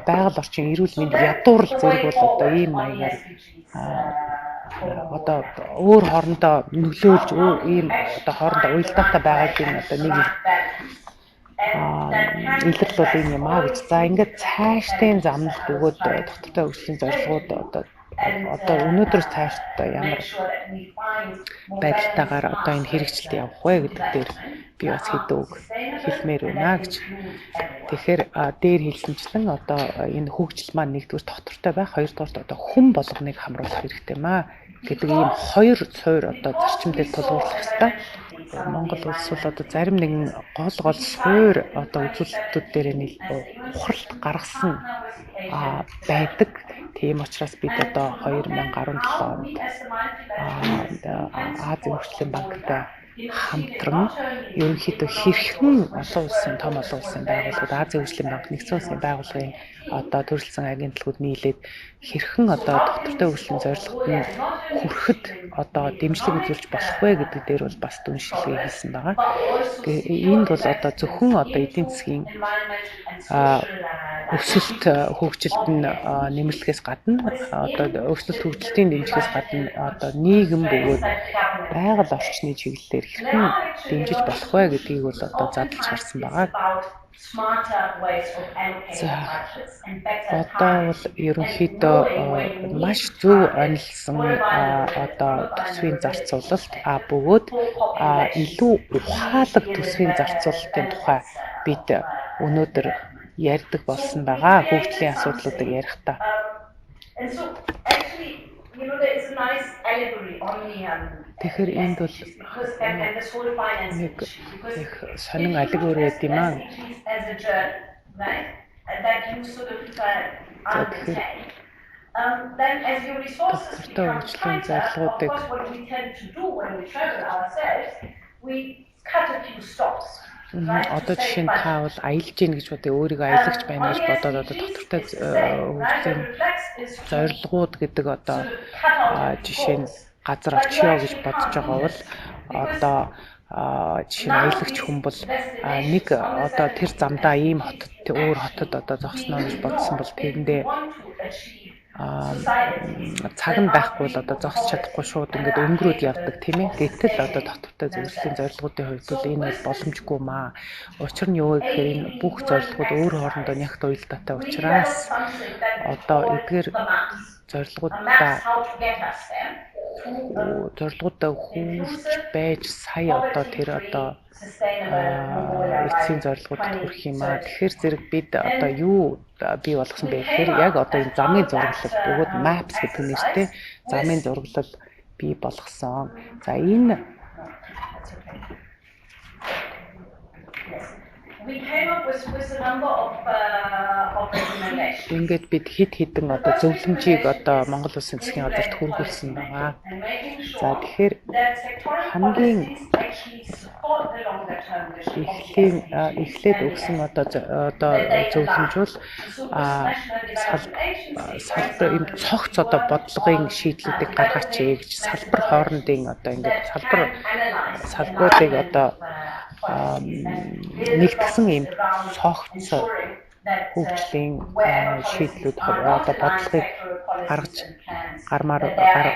байгаль орчин, эрүүл мэнд, ядуурл зэрэг бол одоо ийм маягаар одоо өөр хоорондоо нөлөөлж, ийм одоо хоорондоо уялдаатай байгааг нь одоо нэг илрэл бол энэ юм аа гэж. За, ингээд цаашдын замнал бөгөөд тогтвортой хөгжлийн зорилгууд одоо өнөөдрөөс цаашдаа ямар байдалтайгаар одоо энэ хэрэгжилт явах вэ гэдэг дээр би бас хэдэн үг хэлмээр байна гэж. Тэгэхээр дээр хэлсэнчлэн одоо энэ хөгжил маань нэгдүгээр тогтвортой байх, хоёрдугаарт одоо хүн болгоныг хамруулах хэрэгтэй маа гэдэг ийм хоёр суурь одоо зарчим дээр тулгуурлах хэрэгтэй. Монгол улс бол одоо зарим нэгэн гол гол суур одоо үзүүлэлтүүд дээр ухралт гаргасан байдаг. Тийм учраас бид одоо 2017 онд Азийн хөгжлийн банктай хамтран ерөнхийдөө хэрхэн олон улсын том олон улсын байгууллагууд, Азийн хөгжлийн банк, Нэгдсэн улсын байгууллагын одоо төрөлсөн агентлагууд нийлээд хэрхэн одоо доктортой хөгжлийн зорилгод нь хүрэхэд одоо дэмжлэг үзүүлж болох вэ гэдэг дээр бол бас дүн шинжилгээ хийсэн байгаа. Энд бол одоо зөвхөн одоо эдийн засгийн өсөлт хөгжилд нь нэмэрлэхээс гадна, одоо өсөлт хөгжилтийн дэмжихээс гадна одоо нийгэм бөгөөд байгаль орчны чиглэлээр хэрхэн дэмжиж болох вэ гэдгийг бол одоо задлж харсан байгаа. За, одоо бол ерөнхийдөө маш зөв онилсан одоо төсвийн зарцуулалт бөгөөд илүү ухаалаг төсвийн зарцуулалтын тухай бид өнөөдөр ярьдаг болсон байгаа, хөгжлийн асуудлуудыг ярихдаа. Тэгэхээр энд бол нэг их сонин алигор байд юм аа. За, тэгэхээр доктортой хөгжлийн зорилгоудыг одоо жишээ нь та бол аялж гин гэж бодъё, өөрийгөө аялагч байна гэж бодоод одоо доктортой хөгжлийн зорилгууд гэдэг одоо жишээ нь газар очиё гэж бодож байгаа бол одоо жишээ нь аялагч хүн бол нэг одоо тэр замдаа ийм хотод, өөр хотод одоо зогсно гэж бодсон бол тэрэндээ цаг нь байхгүй бол одоо зогсож чадахгүй, шууд ингээд өнгөрөөд явдаг, тийм ээ. Гэтэл одоо доктортой зөвлөлийн зорилгоудын хувьд бол энэ бол боломжгүй маа. Учир нь юу вэ гэхээр энэ бүх зорилгууд өөр хоорондоо нягт уялдаатай учраас одоо эдгээр зорилгоудаа хүрч байж сая одоо тэр одоо эцсийн зорилгоудад хүрэх юм аа. Тэгэхээр зэрэг бид одоо юу бий болгосон бэ гэхээр яг одоо энэ замын зураглал бөгөөд maps гэдэг нэртэй замын зураглал бий болгосон. За, энэ ингээд бид хэд хэдэн одоо зөвлөмжийг одоо Монгол Улсын засгийн газарт хүргүүлсэн байгаа. За, тэгэхээр хамгийн эхлээд өгсөн одоо зөвлөмж бол салбар ийм цогц одоо бодлогын шийдлүүдийг гаргаач гэж, салбар хоорондын одоо ингээд салбаруудыг одоо нэгтгсэн ийм цогц хөгжлийн шийдлүүд, одоо бодлогыг гаргаж гармаар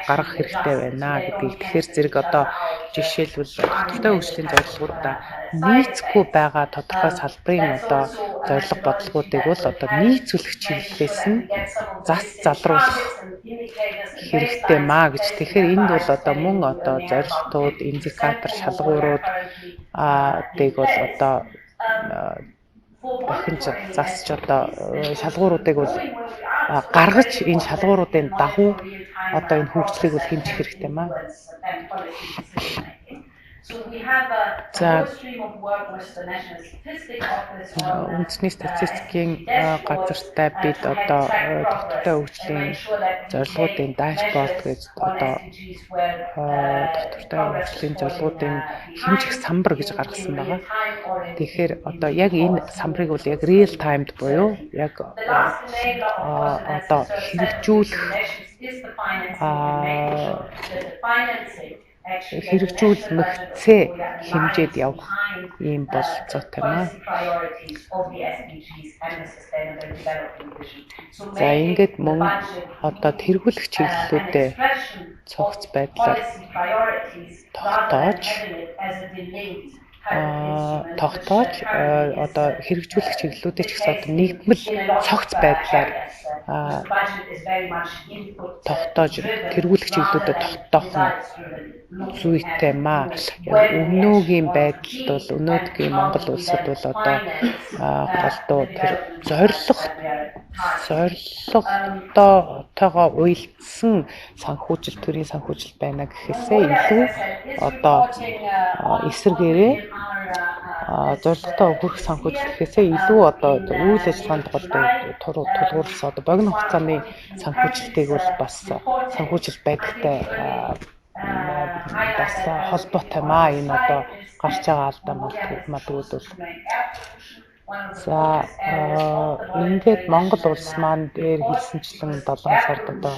гаргах хэрэгтэй байна гэдгийг. Тэгэхээр зэрэг одоо жишээлбэл доктортой хөгжлийн зорилгоудаа нийцэхгүй байгаа тодорхой салбарын одоо зорилго бодлогоудыг бол одоо нийцүүлэх чиглэлээс нь зас залруулах хэрэгтэй маа гэж. Тэгэхээр энд бол одоо мөн одоо зорилтууд, индикатор, шалгуурууд ыг бол одоо дахин засч, одоо шалгууруудыг бол гаргаж, энэ шалгууруудын дагуу одоо энэ хөгжлийг бол хэмжих хэрэгтэй маа. За, үндэсний статистикийн газартай бид одоо доктортой хөгжлийн зорилгоудын dashboard гэж, одоо доктортой хөгжлийн зорилгоудын хэмжих самбар гэж гаргасан байгаа. Тэгэхээр одоо яг энэ самбарыг бол яг real time буюу яг одоо хэрэгжүүлэх хэрэгжүүлмэгцээ хэмжээд явах ийм бололцоотой маа. За, ингээд мөн одоо тэргүүлэх чиглэлүүдээ цогц байдлаар тогтоож одоо хэрэгжүүлэх чиглэлүүдээ ч гэсэн одоо нэгдмэл цогц байдлаар тогтоож, тэргүүлэх чиглэлүүдэд тогтоох нь зүйтэй маа. Өмнөөгийн байдалд бол, өнөөдрийн Монгол улсад бол одоо голдуу тэр зорилгодоо зорилготойгоо уялдсан санхүүжилт, төрийн санхүүжилт байна гэхээсээ илүү одоо эсрэгээрээ зорилготой хүрэх санхүүжилт гэхээсээ илүү одоо үйл ажиллагаанд тулгуурласан одоо богино хугацааны санхүүжилтийг бол бас санхүүжилт байдагтай бас холбоотой маа энэ одоо гарч байгаа алдаа малгууд бол. За, ингээд Монгол улс маань дээр хэлсэнчлэн 7 сард одоо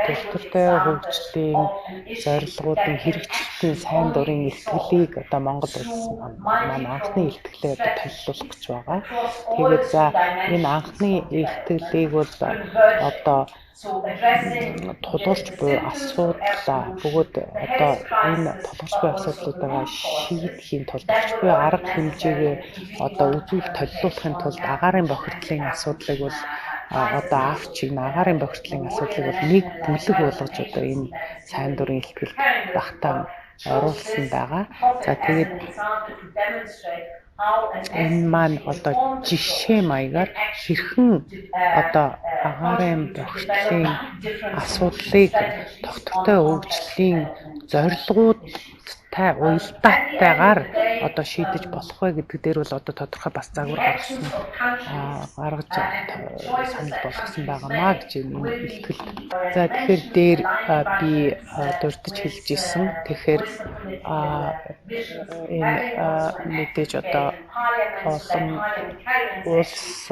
доктортой хөгжлийн зорилгоудын хэрэгжилтийн сайн дурын илтгэлийг одоо Монгол улс маань анхны илтгэлээ одоо толилуулах гэж байгаа. Тэгээд за энэ анхны илтгэлийг бол одоо тулгуурч буй асуудлаа бөгөөд одоо энэ тулгарч буй асуудлуудаа шийдэхийн тулд орч буй арга хэмжээгээ одоо үзүүлэх толилуулахын тулд агаарын бохирдлын асуудлыг бол одоо авч энэ агаарын бохирдлын асуудлыг бол нэг бүлэг болгож одоо энэ сайн дурын илтгэлд багтаан оруулсан байгаа. За тэгээд энэ маань одоо жишээ маягаар хэрхэн одоо агаарын бохирдлын асуудлыг тогтвортой хөгжлийн зорилгоудтай уялдаатайгаар одоо шийдэж болох вэ гэдэг дээр бол одоо тодорхой бас загвар гаргасан, гаргаж санал болгосон байгаамаа гэж энэ илтгэлд. За тэгэхээр дээр би дурдж хэлж исэн. Тэгэхээр энэ мэдээж одоо олон улс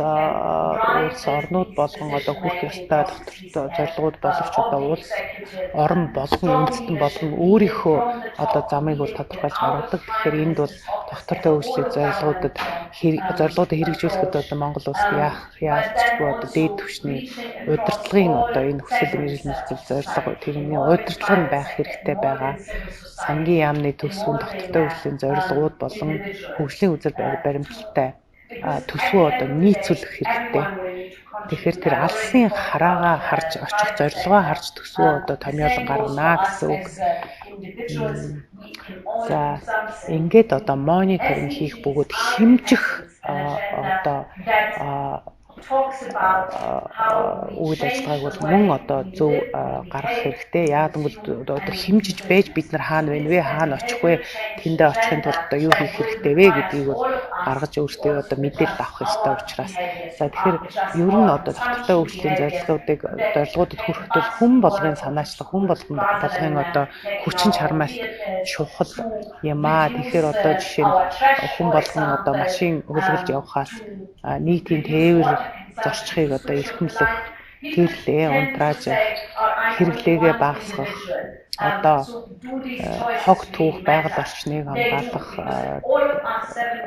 орнууд болгон одоо хүрх ёстой тогтвортой зорилгууд боловч одоо улс орон болгон үндэстэн болгон өөрийнхөө одоо замыг бол тодорхойлж гаргадаг. Тэгэхээр энд бол тогтвортой хөгжлийн зорилгоудад зорилгоудыг хэрэгжүүлэхэд одоо Монгол улс яах яалчгүй одоо дээд түвшний удирдлагын одоо энэ хүсэл эрмэлзэл зорилго тэрний удирдлага нь байх хэрэгтэй байгаа. Сангийн яамны төсвөн тогтвортой хөгжлийн зорилгууд болон хөгжлийн үзэл баримталтай төсвөө одоо нийцүүлэх хэрэгтэй. Тэгэхээр тэр алсын хараагаа харж очих зорилгоо харж төсвөө одоо томьёолон гаргана гэсэн үг. За ингээд одоо мониторинг хийх бөгөөд хэмжих одоо үйл ажиллагааг бол мөн одоо зөв гаргах хэрэгтэй. Яагад гэвэл одоо хэмжиж байж бид нар хаана байна вэ, хаана очих вэ, тэндээ очихын тулд одоо юу хийх хэрэгтэй вэ гэдгийг бол гаргаж өөртөө одоо мэдээлэл авах ёстой учраас. За тэгэхээр ер нь одоо тогтвортой хөгжлийн зорилгоудыг зорилгоудад хүрэхэд бол хүн болгын санаачлах, хүн болгын одоо хүчин чармайлт чухал юм аа. Тэгэхээр одоо жишээ нь хүн болгон одоо машин хөлгөлж явхаас нийтийн тээвэр зорчихыг одоо эрхэмлэх, гэрлээ унтрааж хэрэглээгээ багасгах, одоо хог түүх байгаль орчныг хамгаалах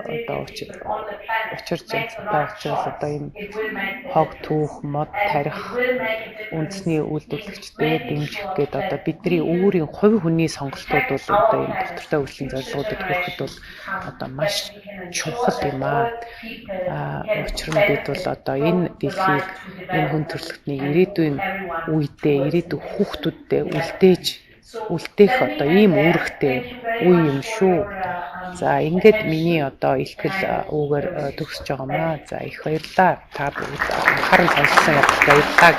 одоо учир зүйтэй учраас одоо энэ хог түүх, мод тарих үндэсний үйлдвэрлэгчдэд дэмжих гээд одоо бидний өөрийн хувь хүний сонголтууд бол одоо энэ тогтвортой хөгжлийн зорилгоудад хүрэхэд бол одоо маш чухал юм аа. Учир нь бид бол одоо энэ дэлхийг, энэ хүн төрөлхтнийг ирээдүйн үедээ, ирээдүйн хүүхдүүддээ үлдээх одоо ийм үүрэгтэй үе юм шүү. За ингээд миний одоо илтгэл үүгээр төгсөж байгаамаа. За их баярлалаа. Та бүгд анхааран сонссон явдалд баярлалаа.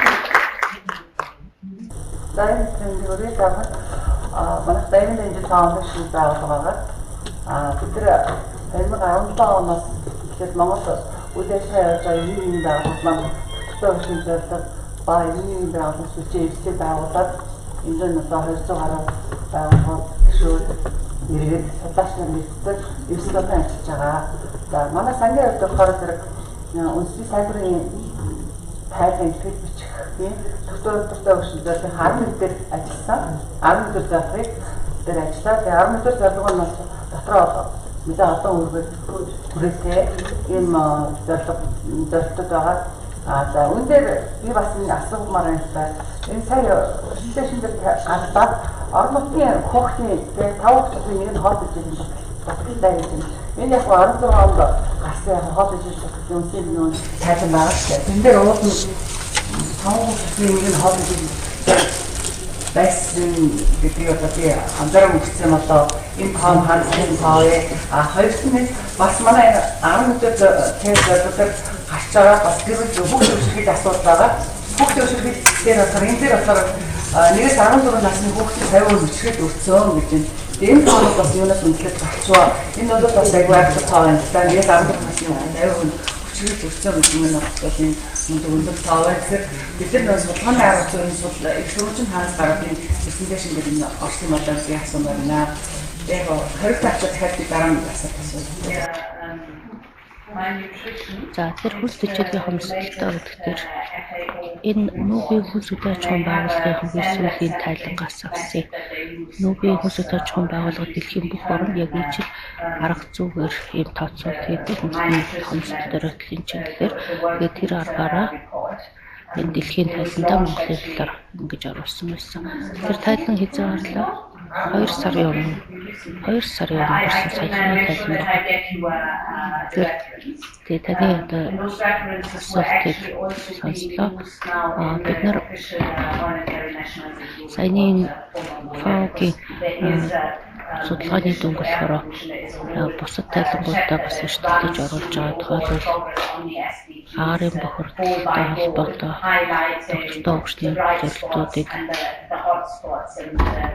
За энэ тэмдэглэрээ давхад манайх Diamond Angel Foundation байгууллага байгаа. Бид нар 2017 оноос эхлээд Монгол үйл ажиллагаа явуулж байгаа нийгмийн байгууллага маань тогтвортой хөгжлийн зорилго ба нийгмийн байгууллага сүлжээ эрсдэл байгуулад энэ нь одоо 200 гаруй байгууллагууд гишүүд иргэд судлаач нар нэгдсэн 9 сарын ажиллаж байгаа. За манай сангийн хувьд болохоор зэрэг үндэсний сайн дурын тайлан илтгэл бичих тийм тогтвортой хөгжлийн зорилгын 11 дээр ажилласан. 11 дэх зорилгыг дээр ажиллаа. Тэгээ 11 дэх зорилго нь дотроо нэлээд олон үүргээр хүрээтэй ийм зорилгод байгаа. За үүн дээр би бас нэг асуумаар байна л да. Энэ сая шилжээшин дээр гарлаа. Орон нутгийн хүүхдийн тэгээ 5 хүүхдийн нэг нь хоол ижил дутагдaltaй гэж юм. Энэ яг 16 онд гарсан яг хоол ижил дутагдлын үндэсний нүүн тайлан байгаа шүү дээ. Тэн дээр уул нь 5 хүүхдийн нэг нь хоол ижил байсан гэдгийг одоо би анзааран өгсөн юм болоо энэ тоон хаана сайн тоо вэ? А хоёрт нь бас манай 11 дэх тэр зорилгоор гарч байгаа бас гэр бүл бүх төвшөрхийг асуудал байгаа. Хүүхдийн хүчирхийлэл дээр болохоор энэ дээр болохоор 1-ээс 14 насны хүүхдийн 50% хүчирхийлэл өртсөн гэж байна. Энэ тоонууд бас юунаас үнэлээд гарчваа. Энэ бол бас айгүй айхтар тоо байна л да. 1-ээс 14 насны 50% хүчирхийлэл өртсөн гэдэг нь бол энэ мундаг өндөр тоо байна. Тэгэхээр бид нар нөө судалгааны арга зүйн их сурвалжин хаанаас гараад энэ презентацийн дээр энэ орсон юм болоо гэж асуумаар байна. Яг хариулт авчаад дахиад би дараа нь асуулт асууя. За тэгэхээр хөлс төчөөлийн хомсдолтой гэдэг дээр энэ НҮБ-ийн хөлс өдөө аж ахуйн байгууллагын хамгийн сүүлийн тайлангаас авсан. НҮБ-ийн хөлс өдөө аж ахуйн байгууллага дэлхийн бүх оронд яг ижил арга зүгээр ийм тооцоолт хийдэг хомсдол дөрөвтлийн чиглэлээр. Тэгээд тэр аргаараа энэ дэлхийн тайландаа Монголын талаар ингэж оруулсан байсан. Тэр тайлан хэзээ гарлаа? 2 сарын өмнө. 2 сарын өмнө гарсан саяхны тайлан байна. Тэгээ таны одоо асуултыг сонслоо. Бид нар саяны энэ ФАО-гийн судалгааны дүнг болохоор бусад тайлангуудаа бас өртөлдөж оруулж байгаа. Тухайлбал агаарын бохирдолтой холбоотой доктортой хөгжлийн зорилтуудыг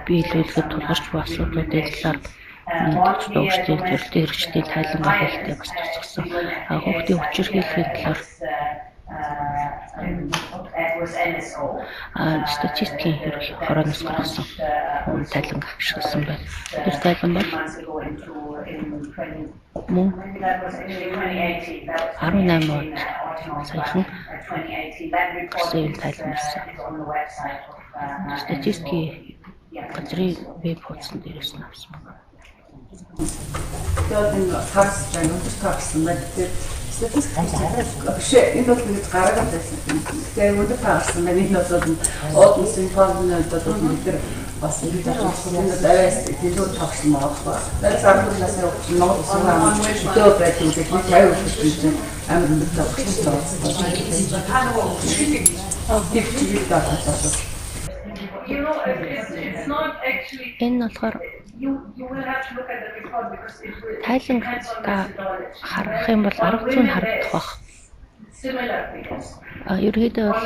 биелүүлэхэд тулгарч буй асуудлуудын талаар доктортой хөгжлийн зорилтын хэрэгжлийн тайлангаа хийхдээ бас тусгасан. Хүүхдийн хүчирхийллийн талаар статистикийн хорооноос гаргасан тайланг ашигласан байна. Тэр тайлан бол мөн 18 онд саяхан гарсан юм тайлан байсан. Статистикийн газрын веб хуудсан дээрээс нь авсан байна. Тэгээд энэ цаас байна, өндөр тоо гарсан байна. Тэгэхээр статистик биш ээ. Энэ бол ингэж гараад байсан. Тэгэхээр өндөр тоо гарсан байна. Энэ бол уудын фондны хувьд бол бид нар бас ингэж авсан. Энэ бол арай илүү тоо гарсан байгаа байхгүй. Найз 14 насны хүүхд Монгол улсын хөдөө байдаг гэж би 50% гэж амар өндөр тоо гарсан. Та нөгөө хүчирхийлэл гэж чиглэл байна. Энэ болохоор тайлан та харах юм бол арга зүйн харагдах бах. Ерөнхийдөө бол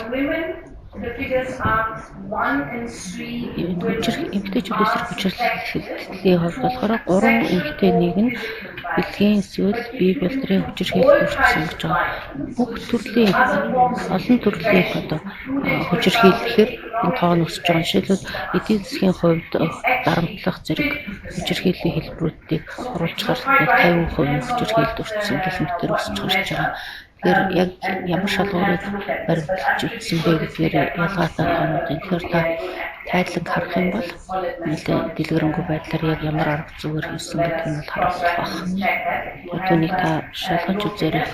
эмэгтэйчүүд эсрэг хүчирхийллийн хувьд болохоор 3 эмэгтэй нэг нь бэлгийн эсвэл бие бэлдрийн хүчирхийлэлд өртсөн гэж байгаа. Бүх төрлийн олон төрлийн одоо хүчирхийлэхээр энэ тоо нь өсөж байгаа. Жишээлбэл эдийн засгийн хувьд дарамтлах зэрэг хүчирхийллийн хэлбэрүүдийг оруулчихаар 50% хүчирхийлэлд өртсөн гэх мэтэр өсөж гарч байгаа. Тэгэхээр яг ямар шалгуурыг баримталж үзсэн бэ гэдгээр ялгаатай тоонууд. Тэгэхээр та тайланг харах юм бол нэлээд дэлгэрэнгүй байдлаар яг ямар арга зүгээр хийсэн гэдэг нь бол харагдах байх. Түүнийг та шалгаж үзээрэй.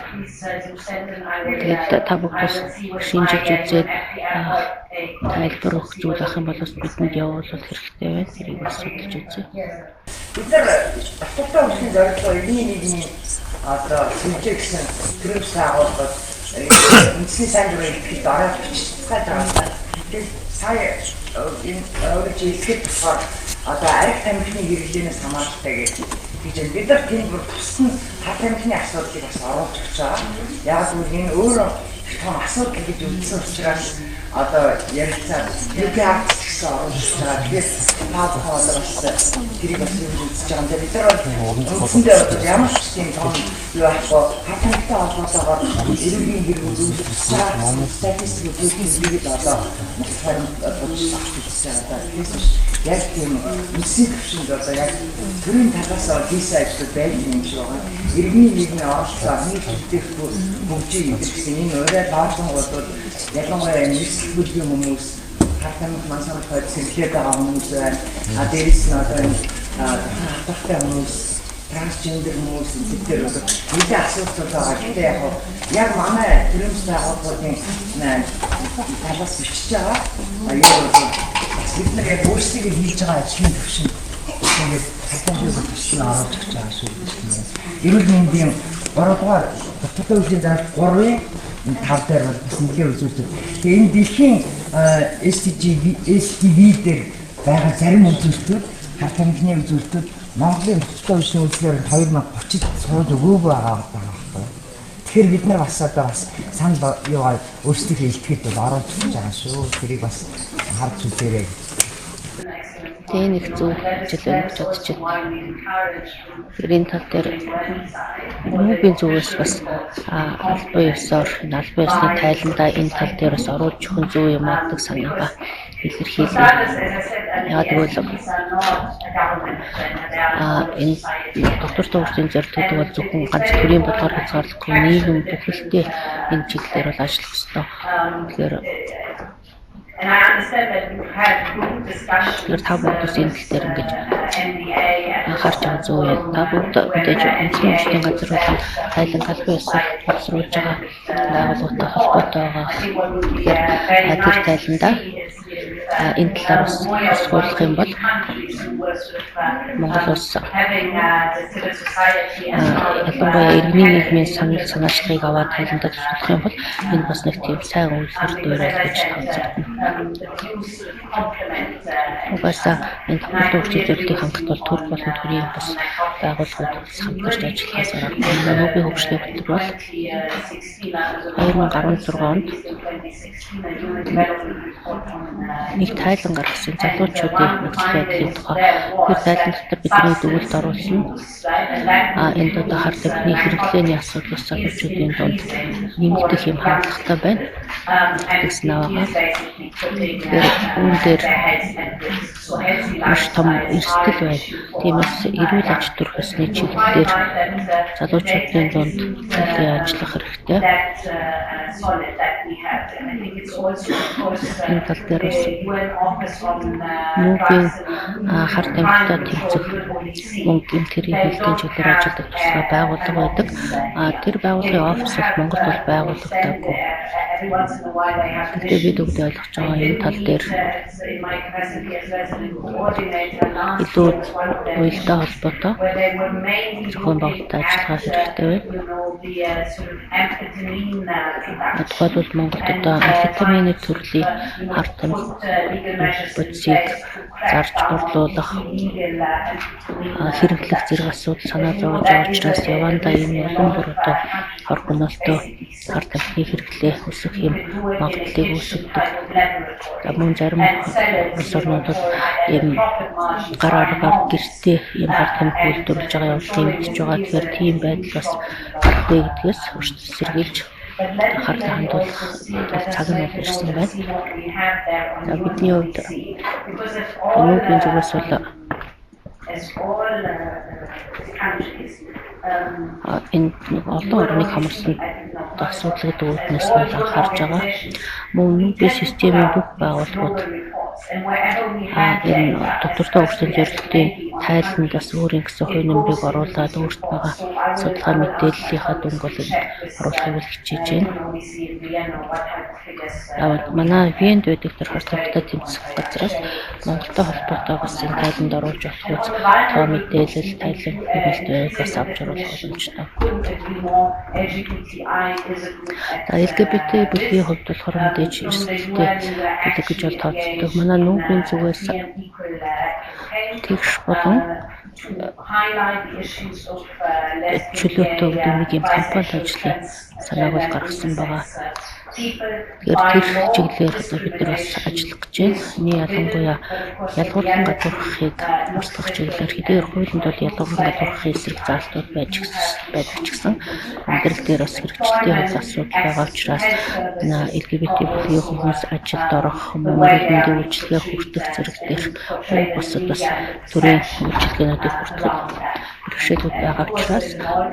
Тэгээд та бүгд бас шинжилж үзээд тайлбар өгөх зүйл ах юм бол бас бидэнд явуулвал хэрэгтэй байна. Тэрийг бас судалж үзье. Бид нар татвартай хөгжлийн зорилгоо иргэний нийгмийн одоо сүлжээ гэсэн төрийн агуулгад үндэсний сайн дурын илтгэлд ороод бичиж байгаа. Тэгэхээр сая энэ өөрөж илтгэл болохоор одоо арх тамхины хэрэглээнээс хамааралтай гэж гэж бид нар тэнд бүр туссан хар тамхины асуудлыг бас оруулж өгч байгаа. Яг гэвэл энэ өөрөө их том асуудал гэж үзсэн учраас одоо ярилцаа UPR гэсэн оруулж байгаа. Тэгэхээр та бүхэн одоо бас тэрийг бас юу үзэж байгаа юм. Бид нар бол үндсэндээ бол ямар ч тийм том юу байхгүй хар тамхитай холбоотойгоор эрүүгийн хэрэг үүсэж статистик үзүүлэлт одоо баримталж авч үзсэн. Одоо тэгэхээр яг тийм үндсийн түвшинд одоо яг төрийн талаас хийсэн ажлууд байдаг юм шиг байгаа. Иргэний нийгмийн оролцоо нийт бүтээгдэхүүн хөгжиж гэсэн энэ урай лоолонгууд бол ялангуяа эрсдэл бүлгийн хүмүүс хар тамхи мансууруулахад сэргэлээд байгаа хүмүүс байна. А дээрэс нь одоо энэ хатартай хүмүүс, трансгендер хүмүүс энэ дээр бол нэлээд асуудал байгаа. Гэтэ яг яг манай төрийн байгууллагын талаас бичиж байгаа. А юу бол бас бид нар яг өөрсдөө хийж байгаа ажлын төвшин ингээд хар тамхиг төсөл оруулж өгч байгаа шүү дээ. Эрүүл мэндийн 3 дугаар татвартай хөгжлийн зарц 3-ын тал дээр бол бас нэлээд үзүүлдэг. Тэгээ энэ дэлхийн SDG дээр байгаа зарим үзүүлэлтүүд, хар тамхины үзүүлэлтүүд Монголын татвартай хөгжлийн үйлчлэлээр 2030-д сууж өгөөгүй байгаа байхгүй. Тэгэхээр бид нар бас одоо бас санал юугаа өөрсдийнхөө илтгэхэд бол оруулж өгч байгаа шүү. Тэрийг бас харж үзээрэй. Тэгээ нэг зөв ажил байна гэж бодож байна. Тэгэхээр энэ тал дээр нүүбийн зүгээс бас албан ёсоор энэ албан ёсны тайландаа энэ тал дээр бас оруулж өгөх нь зөв юм аа гэдэг санаагаа илэрхийлье. Яг тэгвэл энэ доктортой хөгжлийн зорилт гэдэг бол зөвхөн ганц төрийн бодлогоор хязгаарлахгүй нийгэм бүхэлдээ энэ чиглэлээр бол ажиллах ёстой. Тэгэхээр Тэгэхээр та бүгд бас энэ тал дээр ингэж анхаарч байгаа зөв юм. Та бүгд мэдээж үндэсний хөгжлийн газар болон тайлан албан ёсоор боловсруулж байгаа байгууллагатай холбоотой байгаа. Тэгэхээр тэр тайландаа энэ талаар бас тусгуулах юм бол Монгол улс ялангуяа иргэний нийгмийн санал санаачлагыг аваад тайландаа тусгуулах юм бол энэ бас нэг тийм сайн үйлдвэр дээр бол гэж тооцогдно. Угаасаа энэ давхарлын хөгжлийн зорилтыг хангахад бол төр болон төрийн бас байгууллагууд бас хамтарч ажиллахаас аргагүй. Нүүбийн хөгжлийн хөтөлбөр бол 2016 онд нэг тайлан гаргасан залуучуудын нөхцөл байдлын тухай. Тэр тайлан дотор бидний дүгэлд оруулсан. Энд одоо хар тамхины хэрэглээний асуудал бас залуучуудын дунд нэмэгдэх юм хандлагатай байна гэсэн байгаа. Тэгэхээр үүн дээр маш том эрсдэл байна. Тиймээс эрүүл аж төрөх ёсны чиглэлээр залуучуудын дунд нэлээд ажиллах хэрэгтэй. Энэ тал дээр бас нүүбийн хар тамхитай тэмцэх мөн гэмт хэргийн хилтийн чиглэлээр ажилладаг тусгай байгууллага байдаг. Тэр байгууллагын офис бол Монголд бол байгуулагдаагүй. Гэхдээ бид бүгд ойлгож байгаа энэ тал дээр илүү уялдаа холбоотой зохион байгуулалттай ажиллагаа хэрэгтэй байна. Тухайлбал Монголд одоо амфетамины төрлийн хар тамхи бодисыг зарж борлуулах, хэрэглэх зэрэг асуудал санаа зовж байгаа учраас явандаа энэ улам бүр одоо хор хөнөөлтөө хар тамхины хэрэглээ өсөх юм магадлалыг үүсгэдэг. За мөн зарим улс орнуудад ийм гар аргаар гэртээ ийм хар тамхи үйлдвэрлэж байгаа явдлыг мэдж байгаа. Тэгэхээр тийм байдал бас гарахгүй гэдгээс өөрсдөө сэргийлж анхаарлаа хандуулах цаг нь бол ирсэн байна. За бидний хувьд нүүбийн зүгээс бол энэ нэг олон орныг хамарсан асуудал гэдэг үүднээс нь анхаарч байгаа. Мөн нүүбийн системийн бүх байгууллагууд энэ доктортой хөгжлийн зорилтын тайланд бас өөрийн гэсэн хувь нэмрийг оруулаад өөрт байгаа судалгаа мэдээллийнхаа дүнг бол оруулахыг бол хичээж байна. Манай Венд байдаг тэр хар тамхитай тэмцэх газраас Монголтой холбоотой бас энэ тайланд оруулж болох үз тоо мэдээлэл, тайлан хэмнэлт бас авч оруулах боломжтой. За LGBT бүлгийн хувьд болохоор мэдээж эрсдэлтэй бүлэг гэж бол тооцогддог. Манай нүүбийн зүгээс тэгш болон чөлөөтэй гэдэг нэг юм кампань ажлын санааг бол гаргасан байгаа. Тэгэхээр тэр чиглэлээр одоо бид нар бас ажиллах гэж байна. Миний ялангуяа ялгуурлан гадуурхахыг устгах чиглэлээр хэдийгээр хуулинд бол ялгуурлан гадуурхахын эсрэг зарлалтууд байж байдаг ч гэсэн амьдрал дээр бас хэрэгжилтийн хувьд асуудал байгаа учраас LGBT бүлгийн хүмүүс ажилд орох, мөн эрүүл мэндийн үйлчилгээ хүртэх зэрэг дээр бусад бас төрийн үйлчилгээнүүдийг хүртэхэд бэрхшээлүүд байгаа учраас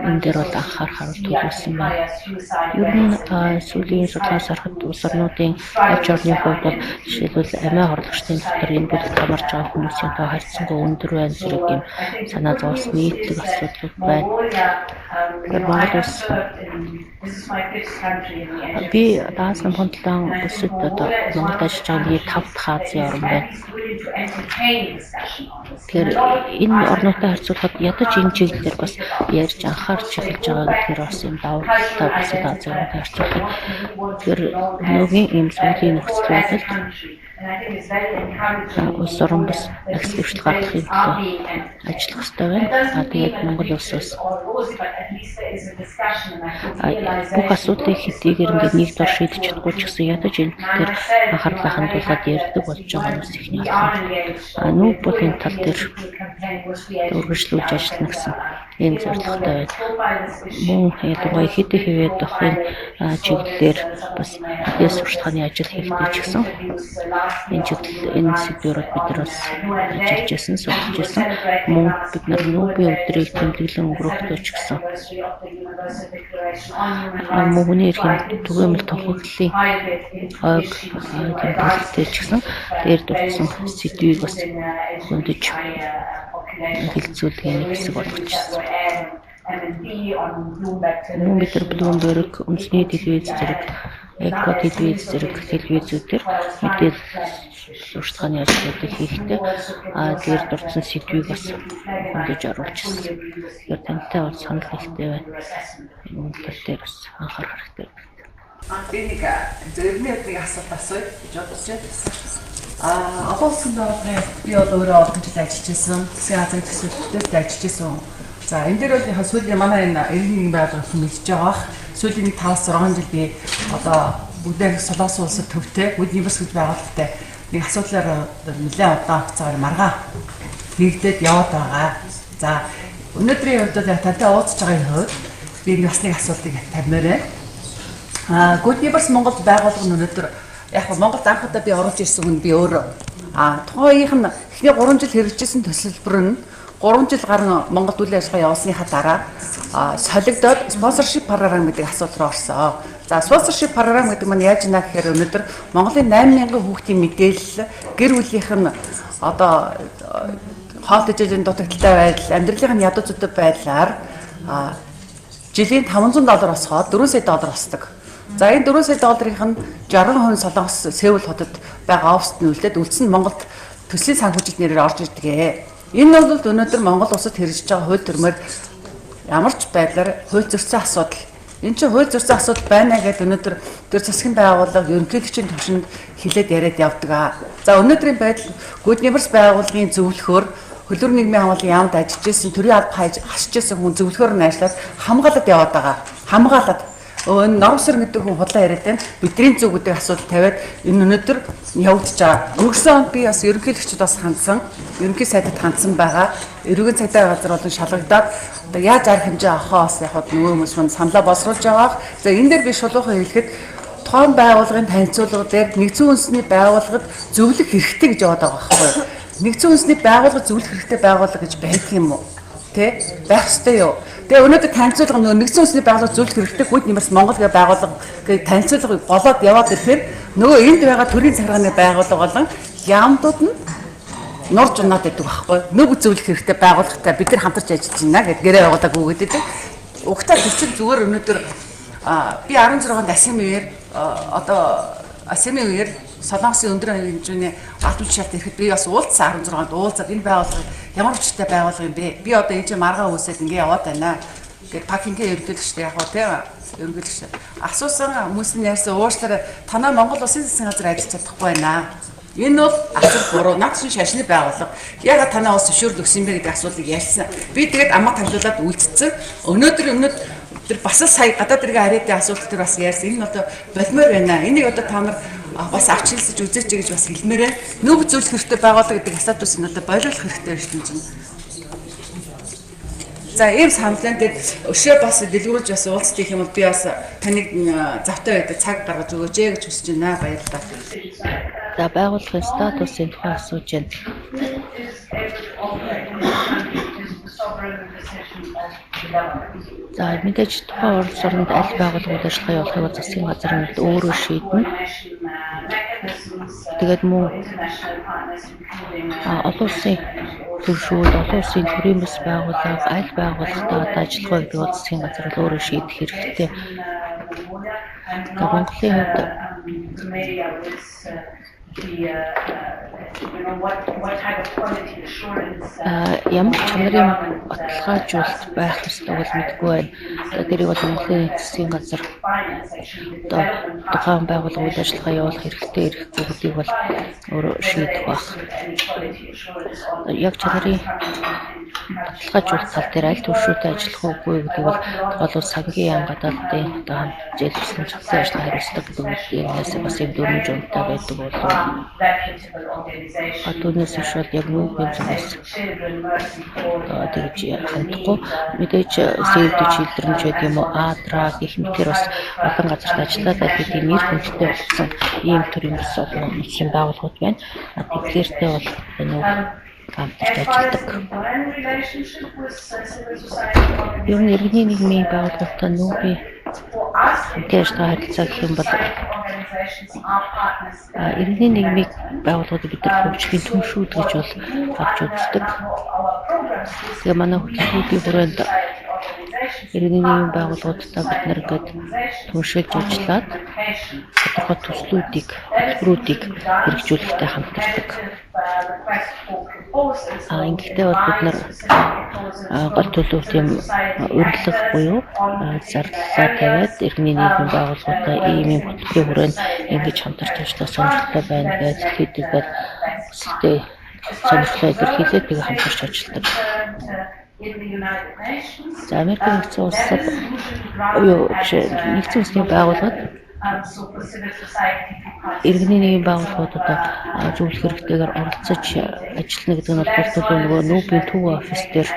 энэ дээр бол анхаарах төлөвлөсөн байна. Ер нь сүүлийн судалгаас харахад улс орнуудын аж орны хувьд бол жишээлбэл амиа хорлогчдын дотор энэ бүлэгт хамаарч байгаа хүмүүсийн тоо харьцангуй өндөр байна зэрэг юм санаа зовс нийтлэг асуудлууд байна. Тэгэхээр Монгол улс би Даас номхон талаан улсад одоо Монголд ажиллаж байгаа нэг 5 дахь Азийн орн байна. Тэгэхээр энэ орнуудтай харьцуулахад ядаж энэ чиглэлээр бас ярьж анхаарч эхэлж байгаа гэдгээр бас юм давуу талтай бусад Азийн орнуудтай харьцуулахад тэгэхээр өнөөгийн ийм сүүлийн нөхцөл байдалд улс орон бас агс дэвшил гаргахын төлөө ажиллах хэрэгтэй байна. А тэгээд Монгол улс бас Бүх асуудлыг хэдийгээр ингээд нэг дор шийдэж чадахгүй ч гэсэн ядаж энэ тал дээр анхаарлаа хандуулад ярьдаг болж байгаа нь бас ихний алхам. Нүүб бол энэ тал дээр үргэлжлүүлж ажиллана гэсэн ийм зорилготой байна. Мөн ялангуяа хэдий хэвээд охин чиглэлээр бас мэдээ сурталчилгааны ажил хийхдээ ч гэсэн энэ чиглэл энэ сэдвээр бид нар бас ажиллаж байсан, судалж байсан. Мөн бид нар нүүбийн өдрийг тэмдэглэн өнгөрөхдөө ч гэсэн мөн хүний эрхийн түгээмэл тунхаглалын ойг тэмдэглэлтэй ч гэсэн дээр дурдсан сэдвийг бас хөндөж хэлэлцүүлгийн нэг хэсэг болгочихсон. Мөн бид нар Bloomberg, үндэсний телевиз зэрэг, Эко телевиз зэрэг телевизүүдээр мэдээлэл сурталчилгааны ажлуудыг хийхдээ дээр дурдсан сэдвийг бас хөндөж оруулчихсан. Тэгэхээр тантай бол санал нэгтэй байна. Энэ тал дээр бас анхаарах хэрэгтэй. Би нэг зөвний нэг асуулт асууя гэж бодож байна. Олон улсын байгууллагын би бол өөрөө олон жил ажиллаж байсан. Засгийн газрын төсөөлөлтөд ажиллаж байсан. За энэ дээр бол яг сүүлийн манай энэ 91 байгууллага мэдж байгаа бах. Сүүлийн нэг 5-6 жил би одоо бүгдээ Солонгос улсад төвтэй Good Neighbors гэж байгууллагатай нэг асуудлаар нэлээд удаан хугацаагаар маргаа нэгдээд яваад байгаа. За өнөөдрийн хувьд бол яг тантай уулзж байгаагийн хувьд би бас нэг асуултыг тавьмаар байна. Good Neighbors Монгол байгууллага нь өнөөдөр яг Монголд анх удаа би оруулж ирсэн хүн би өөрөө. Тухайн үеийнх нь эхний 3 жил хэрэгжижсэн төсөлбөр нь 3 жил гарan Монголд үйл ажиллагаа явуулсныхаа дараа солигдоод sponsorship program гэдэг асуудал руу орсон. За sponsorship program гэдэг маань яаж ийна гэхээр өнөөдөр Монголын 8000 хүүхдийн мэдээлэл, гэр бүлийнх нь одоо хоол тэжээлийн дутагдaltaй байдал, амьдралын нь ядуу зүтэг байдлаар жилийн $500 босгоод 4 сая доллар босдог. За энэ 4 сая долларын нь 60% Солонгос Сеул хотод байгаа оффист нь үлдээд үлдсэн нь Монголд төслийн санхүүжилт нэрээр орж ирдэг. Энэ бол өнөөдөр Монгол улсад хэрэгжиж байгаа хууль дүрмээр ямар ч байдлаар хууль зөрчсөн асуудал. Энэ чинь хууль зөрчсөн асуудал байна гэдээ өнөөдөр тэр засгийн байгууллага ерөнхийлөгчийн түвшинд хилээд яриад явдаг. За өнөөдрийн байдал Good Neighbors байгууллагын зөвлөхөөр Хөлөр нийгмийн хамгааллын яамд ажиллаж исэн, төрийн алба хасж исэн хүн зөвлөхөөр нь ажиллаад хамгаалаад яваад байгаа. Хамгаалаад энэ Норвсэр гэдэг хүн худлаа яриад байна. Бидний зүг гэдэг асуудал тавиад энэ өнөөдөр явагдаж байгаа. Өнгөрсөн онд би бас ерөнхийлөгчд бас хандсан, ерөнхий сайдад хандсан байгаа. Эрүүгийн цагдаа газар болон шалгагдаад одоо яаж арга хэмжээ авахаа бас яг нөгөө хүмүүс мань саналаа боловсруулж байгаа. За энэ дээр би шулуухан хэлэхэд тухайн байгууллагын танилцуулга дээр нэгдсэн үндэсний байгууллагад зөвлөх хэрэгтэй гэж яваад байгаа байхгүй юу? Нэгдсэн үндэсний байгууллага зөвлөх хэрэгтэй байгууллага гэж байдаг юм уу? Тэ? Байх ёстой юу? Тэгээ өнөөдөр танилцуулга нөгөө нэгдсэн үндэсний байгууллага зөвлөх хэрэгтэй Good Neighbors Монгол гэх байгууллага гэх танилцуулгыг болоод яваад ирэхээр нөгөө энд байгаа төрийн захиргааны байгууллага болон яамдууд нь нурж унаад байдаг байхгүй. Нүг зөвлөх хэрэгтэй байгууллагатай бид нар хамтарч ажиллаж байна гэд гэрээ байгууллага өгөөд байдаг. Угтаа тэр чинь зүгээр өнөөдөр би 16 онд АСЕМ үеэр одоо АСЕМ үеэр Солонгосын өндөр хэмжээний албан тушаалт ирэхэд би бас уулзсан 16 онд уулзаад энэ байгууллага ямар учиртай байгууллага юм бэ? Би одоо энэ чинь маргаа үүсээд ингэ яваад байна. Гэт Пакингийн ерөнхийлөгчтэй яг уу тийм ерөнхийлөгч. Асуусан хүмүүс нь ярьсан уушлаараа танаа Монгол улсын засгийн газар ажиллаж чадахгүй байна. Энэ бол асар буруу. Наад чинь шашны байгууллага. Яагаад танаа улс зөвшөөрөл өгсөн бэ гэдэг асуултыг ярьсан. Би тэгээд амаа тавлуулаад үлдсэн. Өнөөдөр бас л сая гадаад иргэн харьяатын асуулт төр бас ярьсан. Энэ нь одоо болмоор байна. Энийг одоо та нар бас авч хэлсэж үзээч гэж бас хэлмээрээ. Нүг зөвлөх хэрэгтэй байгууллага гэдэг асуудлыг нь одоо болиулах хэрэгтэй юм чинь. За ийм саналын дээр өшөө бас дэлгэрүүлж бас уулзах юм бол би бас таныг завтай байдаг цаг гаргаж өгөөч ээ гэж хүсэж байна. Баярлалаа. За байгууллагын статусын тухай асууж байна. За мэдээж тухайн улс оронд аль байгууллага үйл ажиллагаа явуулахыг бол засгийн газар нь өөрөө шийднэ. Тэгээд мөн олон улсын түвшүүд, олон улсын төрийн бас байгууллага, аль байгууллагатай одоо ажиллах вэ гэдэг бол засгийн газар бол өөрөө шийдэх хэрэгтэй. За Монголын хувьд Ямар чанарын баталгаажуулалт байх ёстойг бол мэдэхгүй байна. Тэрийг бол Монголын засгийн газар одоо тухайн байгууллага үйл ажиллагаа явуулах хэрэгтэй эрхгүй гэдгийг бол өөрөө шийдэх байх. Яг чанарын баталгаажуулалт тал дээр аль түвшүүтэй ажиллах уугүй гэдгийг бол тухайлбал сангийн яам гадаадын одоо хамт зээл тусламж хамтын ажиллагаа хариуцдаг гэдэг үгнээс бас юм дүрмж унтаа байдаг болов. Түүнээс биш бол яг нүүбийн зүгээс тэгж хандахгүй, мэдээж Save the Children ч гэдэг юм уу, ADRA гэх мэтэр бас олон газарт ажиллаад аль хэдийн нэр хүндтэй болсон ийм төрлийн бас олон улсын байгууллагууд байна. Тэдгээртэй бол нүүб хамтарч ажилладаг. Ер нь иргэний нийгмийн байгууллагуудтай нүүбийн хамтын ажиллагаа харилцаа гэх юм бол иргэний нийгмийг байгууллагуудыг бид нар хөгжлийн түншүүд гэж бол авч үздэг. Тэгээ манай хөтөлбөрүүдийн хүрээнд иргэний нийгмийн байгууллагуудтай бид нар ингээд түншилж ажиллаад тодорхой төслүүдийг, хөтөлбөрүүдийг хэрэгжүүлэхдээ хамтардаг. Ингэхдээ бол бид нар гол төлөв тийм урилга буюу зарлалаа тавиад иргэний нийгмийн байгууллагуудаа ийм ийм хөтөлбөрийн хүрээнд ингэж хамтарч ажиллах сонирхолтой байна гэж хэлдэг хүсэлтээ сонирхлоо илэрхийлээд тэгээ хамтарч ажилладаг. За, Америк нэгдсэн улсад юу биш, нэгдсэн үндэсний байгууллагад иргэний нийгмийн байгууллагууд одоо зөвлөх хэрэгтэйгээр оролцож ажиллана гэдэг нь бол гол төлөв нөгөө нүүбийн төв офис дээр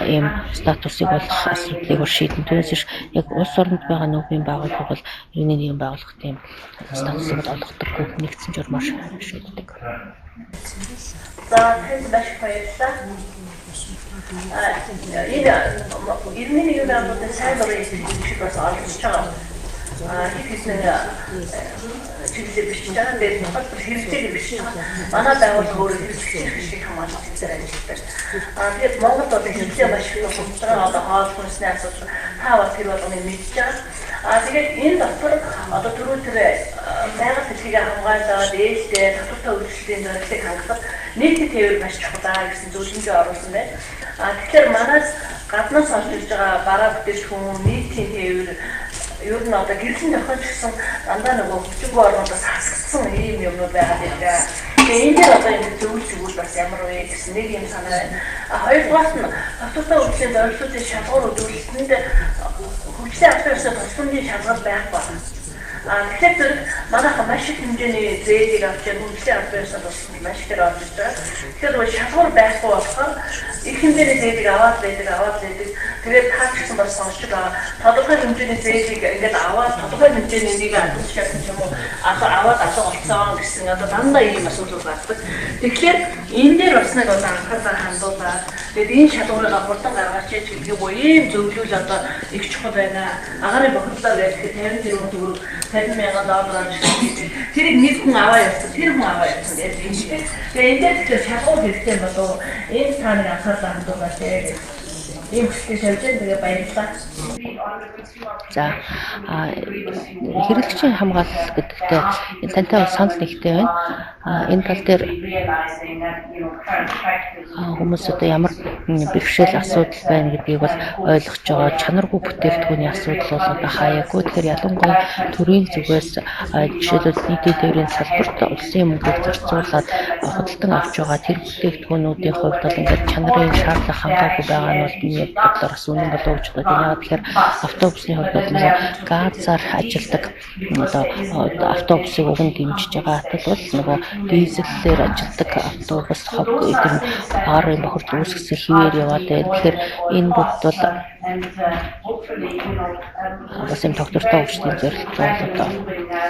ийм статусыг олох асуудлыг бол шийдэн. Түүнээс биш яг улс оронд байгаа нүүбийн байгууллага бол иргэний нийгмийн байгууллага тийм статусыг бол олгодоггүй, нэгдсэн журмаар шийддэг. За, танд маш их баярлалаа. Энэ иргэний нийгмийн байгууллагын сайн дурын шиг бас оролцож байгаа. Хэд хэдэн чиглэлээр бичиж байгаа. Тэгээд тухайлбал хэрэгцээг бичиж байгаа. Манай байгууллага өөрөө хэрэгцээ шиг хамгаалах чиглэлээр ажилладаг. Тэгээд Монголд бол хэрэгцээ маш их тусалж байгаа. Одоо хоол хүнсний асуудал та бас тэр болгоныг мэдж байгаа. Тэгээд энэ дотор одоо түрүү тэр байгаль дэлхийг хамгаалаад ээлтэй татвартай үйлчлэлийн зорилтыг хангахад нийтийн тээвэр маш чухал аа гэсэн зөвлөмжөө оруулсан байна. Тэгэхээр манаас гаднаас орж ирж байгаа бараа бүтээгдэхүүн, нийтийн тээвэр ер нь одоо гэрлэн зохион ч гэсэн дандаа нөгөө хүчингүй орнуудаас хасагдсан ийм юмнууд байгаа даа. Тэгээ энэ дээр одоо ингэ зөвлөж өгвөл бас ямар вэ гэсэн нэг юм санаа байна. Хоёрдугаарт нь татвартай үйлчлэлийн зорилтуудын шалгуур үзүүлэлтэнд хөгжлийн албан ёсны тусламжийн шалгалт байхгүй. Тэгэхээр зэрэг манайхан маш их хэмжээний зээлийг авч яа хөгжлийн албан ёсны тусламж маш ихээр орж иж байгаа. Тэгэхээр нөгөө шалгуур байхгүй болохоор их хэмжээний зээлийг аваад байдаг, аваад байдаг. Тэгээд та ч гэсэн бас сонсч байгаа. Тодорхой хэмжээний зээлийг ингээд аваад тодорхой хэмжээний нэг албан тушаасан ч юм уу аваад алга болсон гэсэн одоо дандаа ийм асуудлууд гардаг. Тэгэхээр энэ дээр бас нэг одоо анхаарлаа хандуулаад тэгээд энэ шалгуурыг хурдан гаргаач гэж гэдэг үү ийм зөвлөл одоо их чухал байна. Агарын бохирдлоо гэхэд 50 тэрбум төгрөг 50 мянган доллар гэж тэрийг нэг хүн аваа явсан, тэр хүн аваа явсан гэж юм шиг. Тэгээ энэ дээр тэгэхээр шалгуур хэрэгтэй болов энэ та нэг анхаарлаа хандуулаач гэж ийм хүслийг тавьж байна. Тэгээ баярлалаа. За, хэрэглэгчийн хамгаалал гэдэгтээ тантай бол санал нэгтэй байна. Энэ тал дээр хүмүүс одоо ямар бэрхшээл асуудал байна гэдгийг бол ойлгож байгаа. Чанаргүй бүтээгдэхүүний асуудал бол одоо хаяагүй. Тэгэхээр ялангуяа төрийн зүгээс жишээлбэл нийтийн тээврийн салбарт улсын мөнгийг зарцуулаад худалдан авч байгаа тэр бүтээгдэхүүнүүдийн хувьд бол ингээд чанарын шаардлага хангаагүй байгаа нь бол миний бодлоор бас үнэн болов уу гэж боддог. Яагаад тэгэхээр автобусны хувьд бол нөгөө газар ажилладаг одоо автобусыг уг нь дэмжиж байгаа атал бол нөгөө дизелээр ажилладаг автобус хог эдгээр баарын бохирдол үүсгэсэн хэвээр яваад байна. Тэгэхээр энэ бүгд бол бас юм тогтвортой хөгжлийн зорилт бол одоо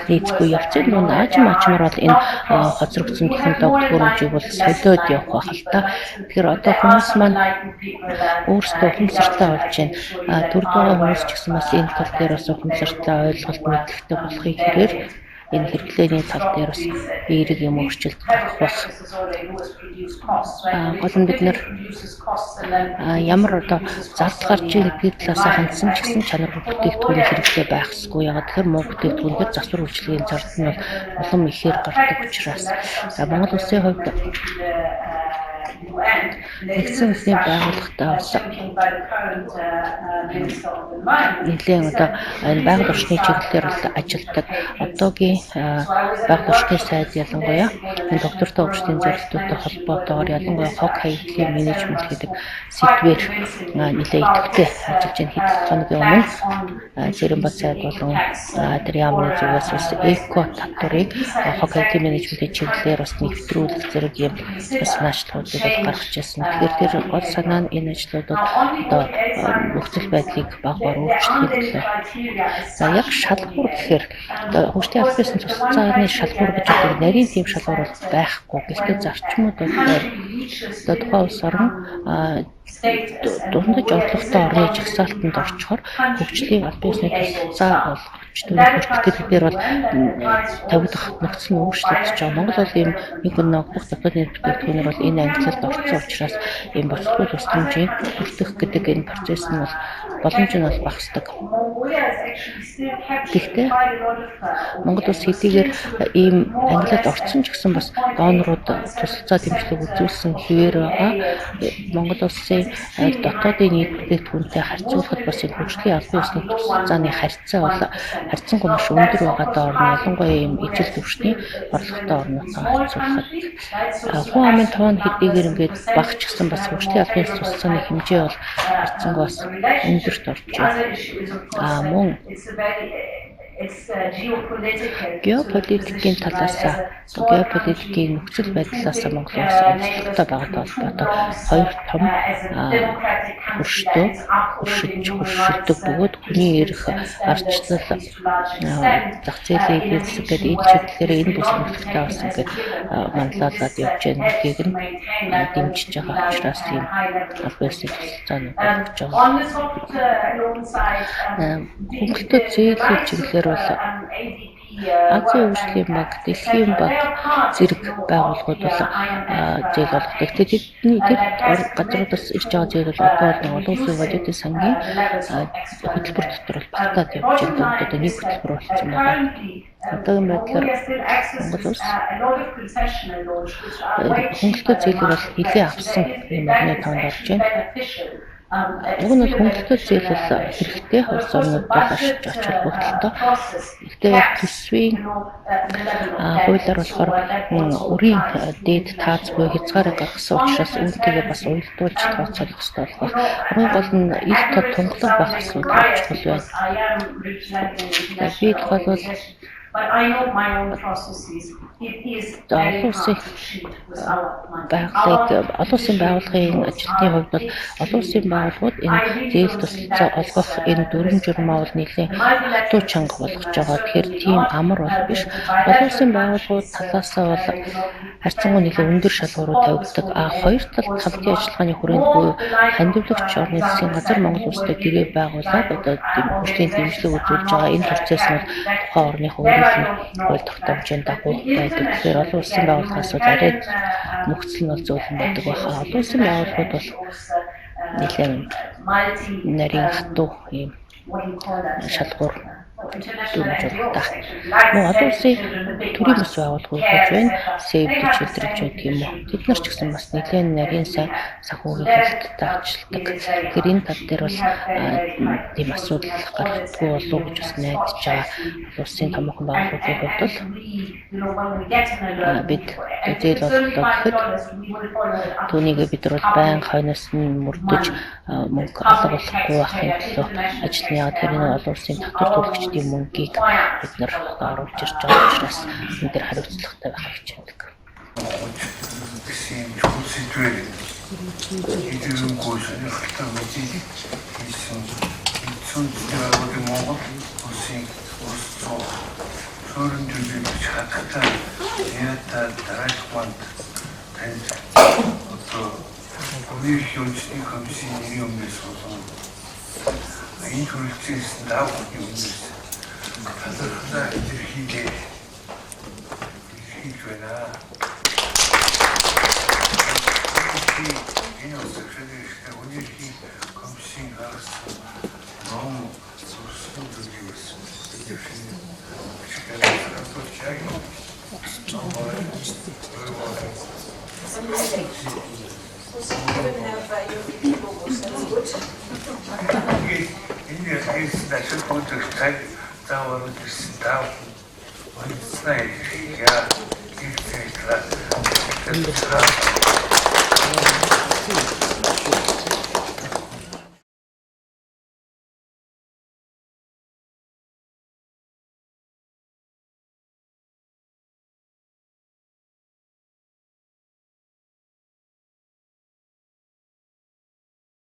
нийцгүй явц. Нүн аажим аажмаар бол энэ хоцрогдсон технологи төхөөрөмжийг бол солиод явах байх л та. Тэгэхээр одоо хүмүүс маань өөрсдөө ухамсартай болж байна. Төрд байгаа хүмүүс ч гэсэн бас энэ тал дээр бас ухамсартай ойлголт мэдлэгтэй болохыг хэрээр Энэ хэрэглээний тал дээр бас эерэг юм өөрчлөлт гарах байх. Гол нь бид нэр ямар одоо зардал гарч ийн гэдгийг талаас хандсан ч гэсэн чанаргүй бүтээгдэхүүний хэрэглээ байх ёсгүй. Яагаад тэгэхээр муу бүтээгдэхүүнээр засвар үйлчилгээний зардал нь бол улам ихээр гардаг учраас. За, Монгол улсын хувьд Нэгдсэн үндэсний байгууллагатай бас нэлээн одоо энэ байгаль орчны чиглэлээр бол ажилладаг. Одоогийн байгаль орчны сайд ялангуяа энэ доктортой хөгжлийн зорилтуудтай холбоотойгоор, ялангуяа хог хаягдлын менежмент гэдэг сэдвээр нэлээд идэвхтэй ажиллаж байна. Хэдэн хоногийн өмнө Цэрэм бат сайд болон тэр яамны зүгээс бас эко татварыг хог хаягдлын менежментийн чиглэлээр бас нэвтрүүлэх зэрэг юм бас наашлагуудыг бол гаргаж ирсэн. Тэгэхээр тэр гол санаа нь энэ ажлууд бол одоо нөхцөл байдлыг баг багаар өөрчлөхийн төлөө. За, яг шалгуур гэхээр одоо хөгжлийн албан ёсны тусалцааны шалгуур гэж одоо нарийн тийм шалгуур бол байхгүй. Гэхдээ зарчмууд бол одоо тухайн улс орн дундаж орлоготой орны жагсаалтанд орчихоор хөгжлийн албан ёсны тусалцаа олгож түүний хүртэх гэдэг дээр бол тавигдах нөхцөл нь өөрчлөгдөж байгаа. Монгол бол ийм нэг ногдох дотоодын бүтээгдэхүүнээр бол энэ ангилалд орсон учраас ийм боцлгүй тусламжийг хүртэх гэдэг энэ процесс нь бол боломж нь бол багасдаг. Тэгэхдээ Монгол улс хэдийгээр ийм ангилалд орсон ч гэсэн бас донорууд тусалцаа дэмжлэг үзүүлсэн хэвээр байгаа. Монгол улсын дотоодын нийт бүтээгдэхүүнтэй харьцуулахад бас энэ хөгжлийн албан ёсны тусалцааны харьцаа бол харьцангуй маш өндөр байгаа доор нь, ялангуяа ийм ижил түвшний орлоготой орнуудтай харьцуулахад. Хүн амын тоон хэдийгээр ингээд бага ч гэсэн бас хөгжлийн албан ёсны тусалцааны хэмжээ бол харьцангуй бас өндөрт орж байна. А мөн геополитикийн талаас, геополитикийн нөхцөл байдлаас Монгол улс онцлогтой байгаатай холбоотой хоёр том хөрштөө хөршиж хөршилдөг бөгөөд хүний эрх, ардчлал, зах зээлийн эдийн засаг гэдэг энэ чиглэлээр энэ бүс нөхцөлтэй бас ингээд манлайлаад явж байгаа гэдгийг нь дэмжиж байгаа учраас ийм албан ёсны тусалцаанууд болгож байгаа. Хөнгөлөлтөд зээлийн чиглэлээр бол Азийн хөгжлийн банк, Дэлхийн банк зэрэг байгууллагууд бол зээл олгодог. Тэгэхээр тэдний тэр газруудаас ирж байгаа зээл бол одоо бол олон улсын валютын сангийн хөтөлбөр дотор бол багтаад явж байна. Одоо нэг хөтөлбөр болсон байгаа. Одоогийн байдлаар Монгол улс хөнгөлөлтөд зээлийг бол нэлээд авсан ийм орны тоонд орж байна. Уг нь бол хөнгөлөлтөд зээл бол хэрэгтэй, улс орнууд бол ач холбогдолтой. Гэхдээ яг төсвийн хуулиар болохоор үрийн дээд тааз буюу хязгаарыг гаргасан учраас үүнтэйгээ бас уялдуулж тооцоолох ёстой болох. Хамгийн гол нь ил тод тунгалаг байх асуудал чухал байна. Би тухайлбал олон улсын байгууллагыг, олон улсын байгууллагын ажилтны хувьд бол олон улсын байгууллагууд энэ зээл тусалцаа олгох энэ дүрэм журмаа бол нэлээн хатуу чанга болгож байгаа. Тэгэхээр тийм амар бол биш. Олон улсын байгууллагууд талаасаа бол харьцангуй нэлээн өндөр шалгуурууд тавигддаг. А хоёр талд хамтын ажиллагааны хүрээнд буюу хандивлагч орны засгийн газар Монгол улстай гэрээ байгуулад одоо хөгжлийн дэмжлэг үзүүлж байгаа энэ процесс нь тухайн орныхоо өөрийнх нь хууль тогтоомжийн дагуу байдаг. Тэгэхээр олон улсын байгууллагаас бол арай нөхцөл нь бол зөөлөн байдаг байхаа. Олон улсын байгууллагууд бол нэлээн нарийн хатуу ийм шалгуур дүрм журмтай. Мөн олон улсын төрийн бас байгууллагууд гэж байна. Save the Children ч гэдэг юм уу. Тэд нар ч гэсэн бас нэлээн нарийн сайн санхүүгийн хяналттай ажилладаг. Тэгэхээр энэ тал дээр бол тийм асуудал гаргадаггүй болов уу гэж бас найдаж байгаа. Олон улсын томоохон байгууллагуудын хувьд бол бид зээл олголоо гэхэд түүнийг бид нар бол байнга хойноос нь мөрдөж мөнгө алга болохгүй байхын төлөө ажиллана. Яг тэр энэ олон улсын татвар төлөгчдийн мөнгийг бид нар оруулж ирж байгаа учраас энэ дээр хариуцлагатай байх хичээдэг. Гэсэн юм чухал сэдвээр хэдийгээр сонирхолтой мэдээлэл хийсэн Нэгдсэн Үндэсний байгууллагын Монгол улсын улс зүйн суурин төлөөлөгч Хатагтай Ята Дараалманд танд одоо Хүний эрхийн үндэсний комиссийн нэрийн өмнөөс болон энэ хүрэлцэн ирсэн та бүхний өмнөөс талархлаа илэрхийлээ. хэлж байна. Энэ улс эрхлэгчтэй хүний эрхийн комиссийн гаргасан ном сурсан зүйлээс Энэ хийсэн ашиг үзэх цаг зав оруулж ирсэн тав унтснаа хийгээ.